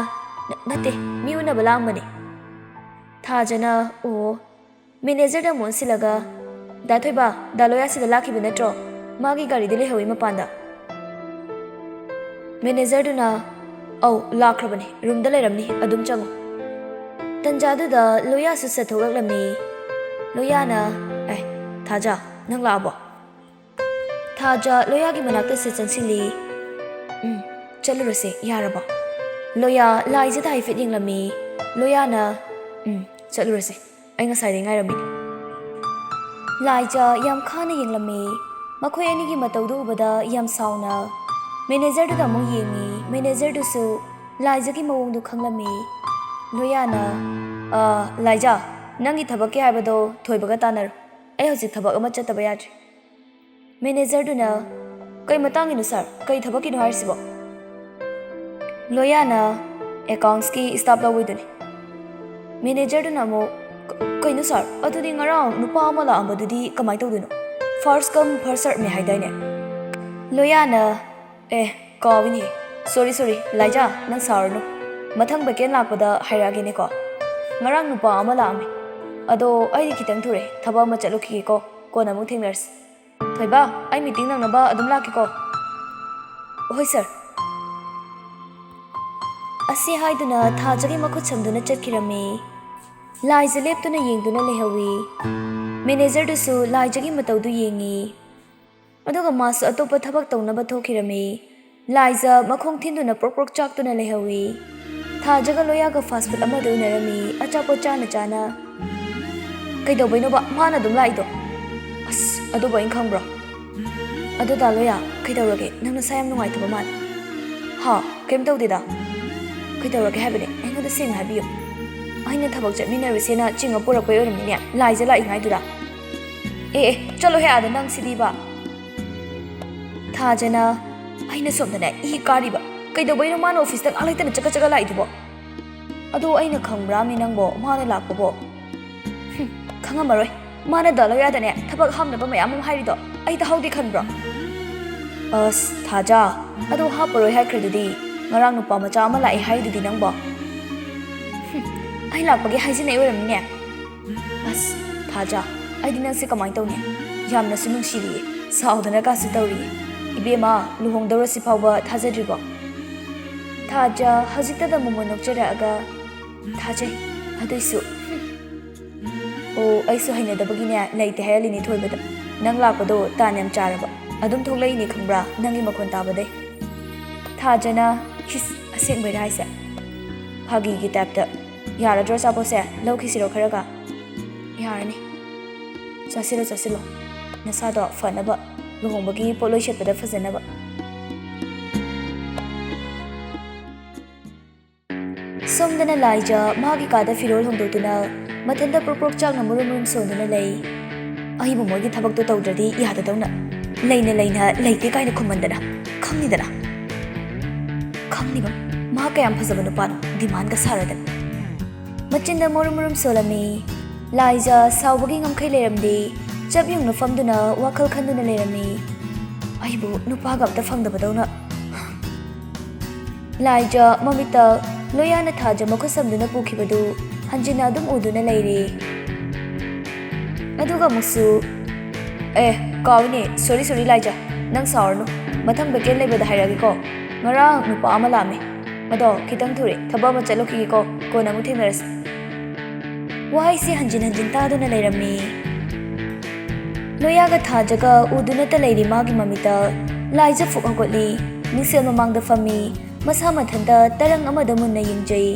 "ꯅ-, ꯅꯠꯇꯦ, ꯃꯤ ꯎꯅꯕ ꯂꯥꯛꯑꯝꯕꯅꯦ꯫" ꯊꯥꯖꯅ, "ꯑꯣ꯫" ꯃꯦꯅꯦꯖꯔꯗ ꯑꯃꯨꯛ ꯑꯣꯟꯁꯤꯜꯂꯒ, "ꯗꯥ ꯊꯣꯏꯕ, ꯗꯥ ꯂꯣꯌꯥꯁꯤꯗ ꯂꯥꯛꯈꯤꯕ ꯅꯠꯇ꯭ꯔꯣ? ꯃꯥꯒꯤ ꯒꯥꯔꯤꯗꯤ ꯂꯩꯍꯧꯋꯤ ꯃꯄꯥꯟꯗ꯫" ꯃꯦꯅꯦꯖꯔꯗꯨꯅ, "ꯑꯧ, ꯂꯥꯛꯈ꯭ꯔꯕꯅꯤ, ꯔꯨꯝꯗ ꯂꯩꯔꯝꯅꯤ, ꯑꯗꯨꯝ ꯆꯪꯉꯨ꯫" ꯇꯟꯖꯥꯗꯨꯗ ꯂꯣꯌꯥꯁꯨ ꯆꯠꯊꯣꯛꯂꯛꯂꯝꯃꯤ꯫ ꯂꯣꯌꯥꯅ, "ꯑꯦ, ꯊꯥꯖ, ꯅꯪ ꯂꯥꯛꯑꯕꯣ?" ꯊꯥꯖ ꯂꯣꯌꯥꯒꯤ ꯃꯅꯥꯛꯇ ꯁꯠ ꯆꯪꯁꯤꯜꯂꯤ꯫ "ꯎꯝ, ꯆꯠꯂꯨꯔꯁꯦ, ꯌꯥꯔꯕꯣ?" ꯂꯣꯌꯥ ꯂꯥꯏꯖꯗ ꯍꯥꯏꯐꯦꯠ ꯌꯦꯡꯂꯝꯃꯤ꯫ ꯂꯣꯌꯥꯅ, "ꯎꯝ, ꯆꯠꯂꯨꯔꯁꯦ꯫ ꯑꯩ ꯉꯁꯥꯏꯗꯩ ꯉꯥꯏꯔꯝꯃꯤꯅꯤ꯫" ꯂꯥꯏꯖ ꯌꯥꯝ ꯈꯥꯅ ꯌꯦꯡꯂꯝꯃꯤ꯫ ꯃꯈꯣꯏ ꯑꯅꯤꯒꯤ ꯃꯇꯧꯗꯨ ꯎꯕꯗ ꯌꯥꯝ ꯁꯥꯎꯅ ꯃꯦꯅꯦꯖꯔꯗꯨꯗ ꯑꯃꯨꯛ ꯌꯦꯡꯉꯤ꯫ ꯃꯦꯅꯦꯖꯔꯗꯨꯁꯨ ꯂꯥꯏꯖꯒꯤ ꯃꯑꯣꯡꯗꯨ ꯈꯪꯂꯝꯃꯤ꯫ ꯂꯣꯌꯥꯅ, "ꯑ, ꯂꯥꯏꯖ, ꯅꯪꯒꯤ ꯊꯕꯛꯀꯤ ꯍꯥꯏꯕꯗꯣ ꯊꯣꯏꯕꯒ ꯇꯥꯟꯅꯔꯣ꯫ ꯑꯩ ꯍꯧꯖꯤꯛ ꯊꯕꯛ ꯑꯃ ꯆꯠꯇꯕ ꯌꯥꯗ꯭ꯔꯤ꯫" ꯃꯦꯅꯦꯖꯔꯗꯨꯅ, "ꯀꯩ ꯃꯇꯥꯡꯒꯤꯅꯣ ꯁꯥꯔ? ꯀꯩ ꯊꯕꯛꯀꯤꯅꯣ ꯍꯥꯏꯔꯤꯁꯤꯕꯣ?" ꯂꯣꯌꯥꯅ, "ꯑꯦꯀꯥꯎꯟꯠꯁꯀꯤ ꯁ꯭ꯇꯥꯐ ꯂꯧꯕꯩꯗꯨꯅꯤ꯫" ꯃꯦꯅꯦꯖꯔꯗꯨꯅ ꯑꯃꯨꯛ, "ꯀ-, ꯀꯩꯅꯣ ꯁꯥꯔ? ꯑꯗꯨꯗꯤ ꯉꯔꯥꯡ ꯅꯨꯄꯥ ꯑꯃ ꯂꯥꯛꯑꯝꯕꯗꯨꯗꯤ ꯀꯃꯥꯏꯅ ꯇꯧꯗꯣꯏꯅꯣ? ꯐꯥꯔꯁ ꯀꯝ ꯐꯥꯔꯁ ꯁꯔꯚꯅꯦ ꯍꯥꯏꯗꯥꯏꯅꯦ?" ꯂꯣꯌꯥꯅ, "ꯑꯦ, ꯀꯥꯎꯏꯅꯦ꯫ ꯁꯣꯔꯤ, ꯁꯣꯔꯤ, ꯂꯥꯏꯖꯥ, ꯅꯪ ꯁꯥꯎꯔꯅꯨ꯫ ꯃꯊꯪ ꯚꯦꯀꯦꯟ ꯂꯥꯛꯄꯗ ꯍꯥꯏꯔꯛꯑꯒꯦꯅꯦꯀꯣ꯫ ꯉꯔꯥꯡ ꯅꯨꯄꯥ ꯑꯃ ꯂꯥꯛꯑꯝꯃꯦ꯫ ꯑꯗꯣ ꯑꯩꯗꯤ ꯈꯤꯇꯪ ꯊꯨꯔꯦ, ꯊꯕꯛ ꯑꯃ ꯆꯠꯂꯨꯈꯤꯒꯦꯀꯣ, ꯀꯣꯟꯅ ꯑꯃꯨꯛ ꯊꯦꯡꯅꯔꯁꯤ꯫ ꯊꯣꯏꯕ, ꯑꯩ ꯃꯤꯇꯤꯡ ꯅꯪꯅꯕ ꯑꯗꯨꯝ ꯂꯥꯛꯀꯦꯀꯣ꯫" "ꯍꯣꯏ ꯁꯥꯔ꯫" ꯑꯁꯤ ꯍꯥꯏꯗꯨꯅ ꯊꯥꯖꯒꯤ ꯃꯈꯨꯠ ꯁꯝꯗꯨꯅ ꯆꯠꯈꯤꯔꯝꯃꯤ꯫ ꯂꯥꯏꯖ ꯂꯦꯞꯇꯨꯅ ꯌꯦꯡꯗꯨꯅ ꯂꯩꯍꯧꯏ꯫ ꯃꯦꯅꯦꯖꯔꯗꯨꯁꯨ ꯂꯥꯏꯖꯒꯤ ꯃꯇꯧꯗꯨ ꯌꯦꯡꯉꯤ꯫ ꯑꯗꯨꯒ ꯃꯥꯁꯨ ꯑꯇꯣꯞꯄ ꯊꯕꯛ ꯇꯧꯅꯕ ꯊꯣꯛꯈꯤꯔꯝꯃꯤ꯫ ꯂꯥꯏꯖ ꯃꯈꯣꯡ ꯊꯤꯟꯗꯨꯅ ꯄ꯭ꯔꯣꯛ ꯄ꯭ꯔꯣꯛ ꯆꯥꯛꯇꯨꯅ ꯂꯩꯍꯧꯏ꯫ ꯊꯥꯖꯒ ꯂꯣꯌꯥꯒ ꯐꯥꯁ ꯐꯨꯗ ꯑꯃꯗ ꯎꯅꯔꯝꯃꯤ꯫ ꯑꯆꯥꯄꯣꯠ ꯆꯥꯅ ꯆꯥꯅ꯫ "ꯀꯩꯗꯧꯕꯩꯅꯣꯕ ꯃꯥꯅ ꯑꯗꯨꯝ ꯂꯥꯛꯏꯗꯣ? ꯑꯁ, ꯑꯗꯨꯕꯨ ꯑꯩꯅ ꯈꯪꯕ꯭ꯔꯣ? ꯑꯗꯣ ꯗꯥ ꯂꯣꯌꯥ, ꯀꯩꯗꯧꯔꯒꯦ? ꯅꯪ ꯅꯁꯥ ꯌꯥꯝ ꯅꯨꯡꯉꯥꯏꯇꯕ ꯃꯥꯜꯂꯦ꯫" "ꯍꯥ? ꯀꯩꯝ ꯇꯧꯗꯦꯗ꯫" "ꯀꯩꯗꯧꯔꯒꯦ ꯍꯥꯏꯕꯅꯦ? ꯑꯩꯉꯣꯟꯗ ꯁꯦꯡꯅ ꯍꯥꯏꯕꯤꯌꯨ꯫" "ꯑꯩꯅ ꯊꯕꯛ ꯆꯠꯃꯤꯟꯅꯔꯨꯁꯦꯅ ꯆꯤꯡꯉ ꯄꯨꯔꯛꯄꯩ ꯑꯣꯏꯔꯝꯅꯤꯅꯦ, ꯂꯥꯏꯖ ꯂꯥꯛꯏꯉꯥꯏꯗꯨꯗ꯫" ꯑꯦ ꯑꯦ, ꯆꯠꯂꯣꯍꯦ ꯑꯥꯗ, ꯅꯪ ꯁꯤꯗꯤꯕ꯫ ꯊꯥꯖꯅ, ꯑꯩꯅ ꯁꯣꯝꯗꯅꯦ ꯏ ꯀꯥꯔꯤꯕ꯫ ꯀꯩꯗꯧꯕꯩꯅꯣ ꯃꯥꯅ ꯑꯣꯐꯤꯁꯇ ꯉꯥꯏꯍꯥꯛ ꯂꯩꯇꯅ ꯆꯀꯠ ꯆꯀꯠ ꯂꯥꯛꯏꯗꯨꯕꯣ? ꯑꯗꯣ ꯑꯩꯅ ꯈꯪꯕ꯭ꯔꯥꯃꯤ ꯅꯪꯕꯣ, ꯃꯥꯅ ꯂꯥꯛꯄꯕꯣ? ꯍꯨꯝ, ꯈꯪꯉꯝꯃꯔꯣꯏ꯫ ꯃꯥꯅ ꯗꯥ ꯂꯣꯌꯥꯗꯅꯦ ꯊꯕꯛ ꯍꯥꯞꯅꯕ ꯃꯌꯥꯝ ꯑꯃ ꯍꯥꯏꯔꯤꯗꯣ ꯑꯩ ꯇꯥꯍꯧꯗꯦ ꯈꯟꯕ꯭ꯔꯣ? ꯑꯁ, ꯊꯥꯖ, ꯑꯗꯣ ꯍꯥꯞꯄꯔꯣꯏ ꯍꯥꯏꯈ꯭ꯔꯗꯨꯗꯤ꯫ ꯉꯔꯥꯡ ꯅꯨꯄꯥ ꯃꯆꯥ ꯑꯃ ꯂꯥꯛꯑꯦ ꯍꯥꯏꯗꯨꯗꯤ ꯅꯪꯕꯣ? ꯍꯨꯝ, ꯑꯩ ꯂꯥꯛꯄꯒꯤ ꯍꯥꯏꯖꯤꯟꯅꯩ ꯑꯣꯏꯔꯝꯅꯤꯅꯦ꯫ ꯑꯁ, ꯊꯥꯖ, ꯑꯩꯗꯤ ꯅꯪꯁꯦ ꯀꯃꯥꯏꯅ ꯇꯧꯅꯤ? ꯌꯥꯝꯅꯁꯨ ꯅꯨꯡꯁꯤꯔꯤꯌꯦ, ꯁꯥꯎꯗꯅ ꯀꯥꯁꯨ ꯇꯧꯔꯤꯌꯦ꯫ ꯏꯕꯦꯝꯃ, ꯂꯨꯍꯣꯡꯗꯧꯔꯁꯤ ꯐꯥꯎꯕ ꯊꯥꯖꯗ꯭ꯔꯤꯕꯣ? ꯊꯥꯖ ꯍꯧꯖꯤꯛꯇꯗ ꯃꯣꯃꯣꯟ ꯅꯣꯛꯆꯔꯛꯑꯒ, ꯊꯥꯖꯩ, ꯑꯗꯨꯏꯁꯨ, ꯍꯨꯝ꯫ ꯑꯣ, ꯑꯩꯁꯨ ꯍꯩꯅꯗꯕꯒꯤꯅꯦ ꯂꯩꯇꯦ ꯍꯥꯏꯍꯜꯂꯤꯅꯦ ꯊꯣꯏꯕꯗ꯫ ꯅꯪ ꯂꯥꯛꯄꯗꯣ ꯇꯥꯟ ꯌꯥꯝ ꯆꯥꯔꯕ꯫ ꯑꯗꯨꯝ ꯊꯣꯛꯂꯛꯏꯅꯦ ꯈꯪꯕ꯭ꯔꯥ, ꯅꯪꯒꯤ ꯃꯈꯣꯟ ꯇꯥꯕꯗꯩ꯫ ꯊꯥꯖꯅ, ꯏꯁ, ꯑꯁꯦꯡꯕꯩꯔꯥ ꯍꯥꯏꯁꯦ? ꯐꯥꯒꯤꯒꯤ ꯇꯥꯏꯞꯇ꯫ ꯌꯥꯔꯗ꯭ꯔꯣ ꯑꯆꯥꯄꯣꯠꯁꯦ? ꯂꯧꯈꯤꯁꯤꯔꯣ ꯈꯔꯒ? ꯌꯥꯔꯅꯤ꯫ ꯆꯥꯁꯤꯜꯂꯣ, ꯆꯥꯁꯤꯜꯂꯣ꯫ ꯅꯁꯥꯗꯣ ꯐꯅꯕ, ꯂꯨꯍꯣꯡꯕꯒꯤ ꯄꯣꯠꯂꯣꯏ ꯁꯦꯠꯄꯗ ꯐꯖꯅꯕ꯫ ꯁꯣꯝꯗꯅ ꯂꯥꯏꯖ ꯃꯥꯒꯤ ꯀꯥꯗ ꯐꯤꯔꯣꯜ ꯍꯣꯡꯗꯣꯛꯇꯨꯅ ꯃꯊꯟꯇ ꯄ꯭ꯔꯣꯛ ꯄ꯭ꯔꯣꯛ ꯆꯥꯛꯅ ꯃꯨꯔꯨꯝ ꯃꯨꯔꯨꯝ ꯁꯣꯟꯗꯨꯅ ꯂꯩ꯫ ꯑꯩꯕꯨ ꯃꯣꯏꯒꯤ ꯊꯕꯛꯇꯣ ꯇꯧꯗ꯭ꯔꯗꯤ ꯌꯥꯗꯗꯧꯅ, ꯂꯩꯅ ꯂꯩꯅ ꯂꯩꯇꯦ ꯀꯥꯏꯅ ꯈꯨꯝꯃꯟꯗꯅ꯫ ꯈꯪꯅꯤꯗꯅ꯫ ꯈꯪꯅꯤꯕ, ꯃꯥ ꯀꯌꯥꯝ ꯐꯖꯕ ꯅꯨꯄꯥꯅꯣ, ꯗꯤꯃꯥꯟꯒ ꯁꯥꯔꯗꯅ꯫ ꯃꯆꯤꯟꯗ ꯃꯨꯔꯨꯝ ꯃꯨꯔꯨꯝ ꯁꯣꯜꯂꯝꯃꯤ꯫ ꯂꯥꯏꯖ ꯁꯥꯎꯕꯒꯤ ꯉꯝꯈꯩ ꯂꯩꯔꯝꯗꯦ꯫ ꯆꯞ ꯌꯨꯡꯅ ꯐꯝꯗꯨꯅ ꯋꯥꯈꯜ ꯈꯟꯗꯨꯅ ꯂꯩꯔꯝꯃꯤ꯫ ꯑꯩꯕꯨ ꯅꯨꯄꯥꯒ ꯑꯝꯇ ꯐꯪꯗꯕꯗꯧꯅ꯫ ꯂꯥꯏꯖ ꯃꯃꯤꯠꯇ ꯂꯣꯌꯥꯅ ꯊꯥꯖ ꯃꯈꯨꯠ ꯁꯝꯗꯨꯅ ꯄꯨꯈꯤꯕꯗꯨ ꯍꯟꯖꯤꯟꯅ ꯑꯗꯨꯝ ꯎꯗꯨꯅ ꯂꯩꯔꯦ꯫ ꯑꯗꯨꯒ ꯑꯃꯨꯛꯁꯨ, "ꯑꯦ, ꯀꯥꯎꯏꯅꯦ, sorry, sorry, ꯂꯥꯏꯖ, ꯅꯪ ꯁꯥꯎꯔꯅꯨ, ꯃꯊꯪ vacant ꯂꯩꯕꯗ ꯍꯥꯏꯔꯛꯑꯒꯦꯀꯣ꯫ ꯉꯔꯥꯡ ꯅꯨꯄꯥ ꯑꯃ ꯂꯥꯛꯑꯝꯃꯦ꯫ ꯑꯗꯣ ꯈꯤꯇꯪ ꯊꯨꯔꯦ, ꯊꯕꯛ ꯑꯃ ꯆꯠꯂꯨꯈꯤꯒꯦꯀꯣ, ꯀꯣꯟꯅ ꯑꯃꯨꯛ ꯊꯦꯡꯅꯔꯁꯤ꯫" ꯋꯥꯍꯩꯁꯤ ꯍꯟꯖꯤꯟ ꯍꯟꯖꯤꯟ ꯇꯥꯗꯨꯅ ꯂꯩꯔꯝꯃꯤ꯫ ꯂꯣꯌꯥꯒ ꯊꯥꯖꯒ ꯎꯗꯨꯅꯇ ꯂꯩꯔꯤ ꯃꯥꯒꯤ ꯃꯃꯤꯠꯇ꯫ ꯂꯥꯏꯖ ꯐꯨꯛ ꯍꯧꯒꯠꯂꯤ, ꯃꯤꯡꯁꯦꯜ ꯃꯃꯥꯡꯗ ꯐꯝꯃꯤ, ꯃꯁꯥ ꯃꯊꯟꯇ ꯇꯔꯪ ꯑꯃꯗ ꯃꯨꯟꯅ ꯌꯦꯡꯖꯩ꯫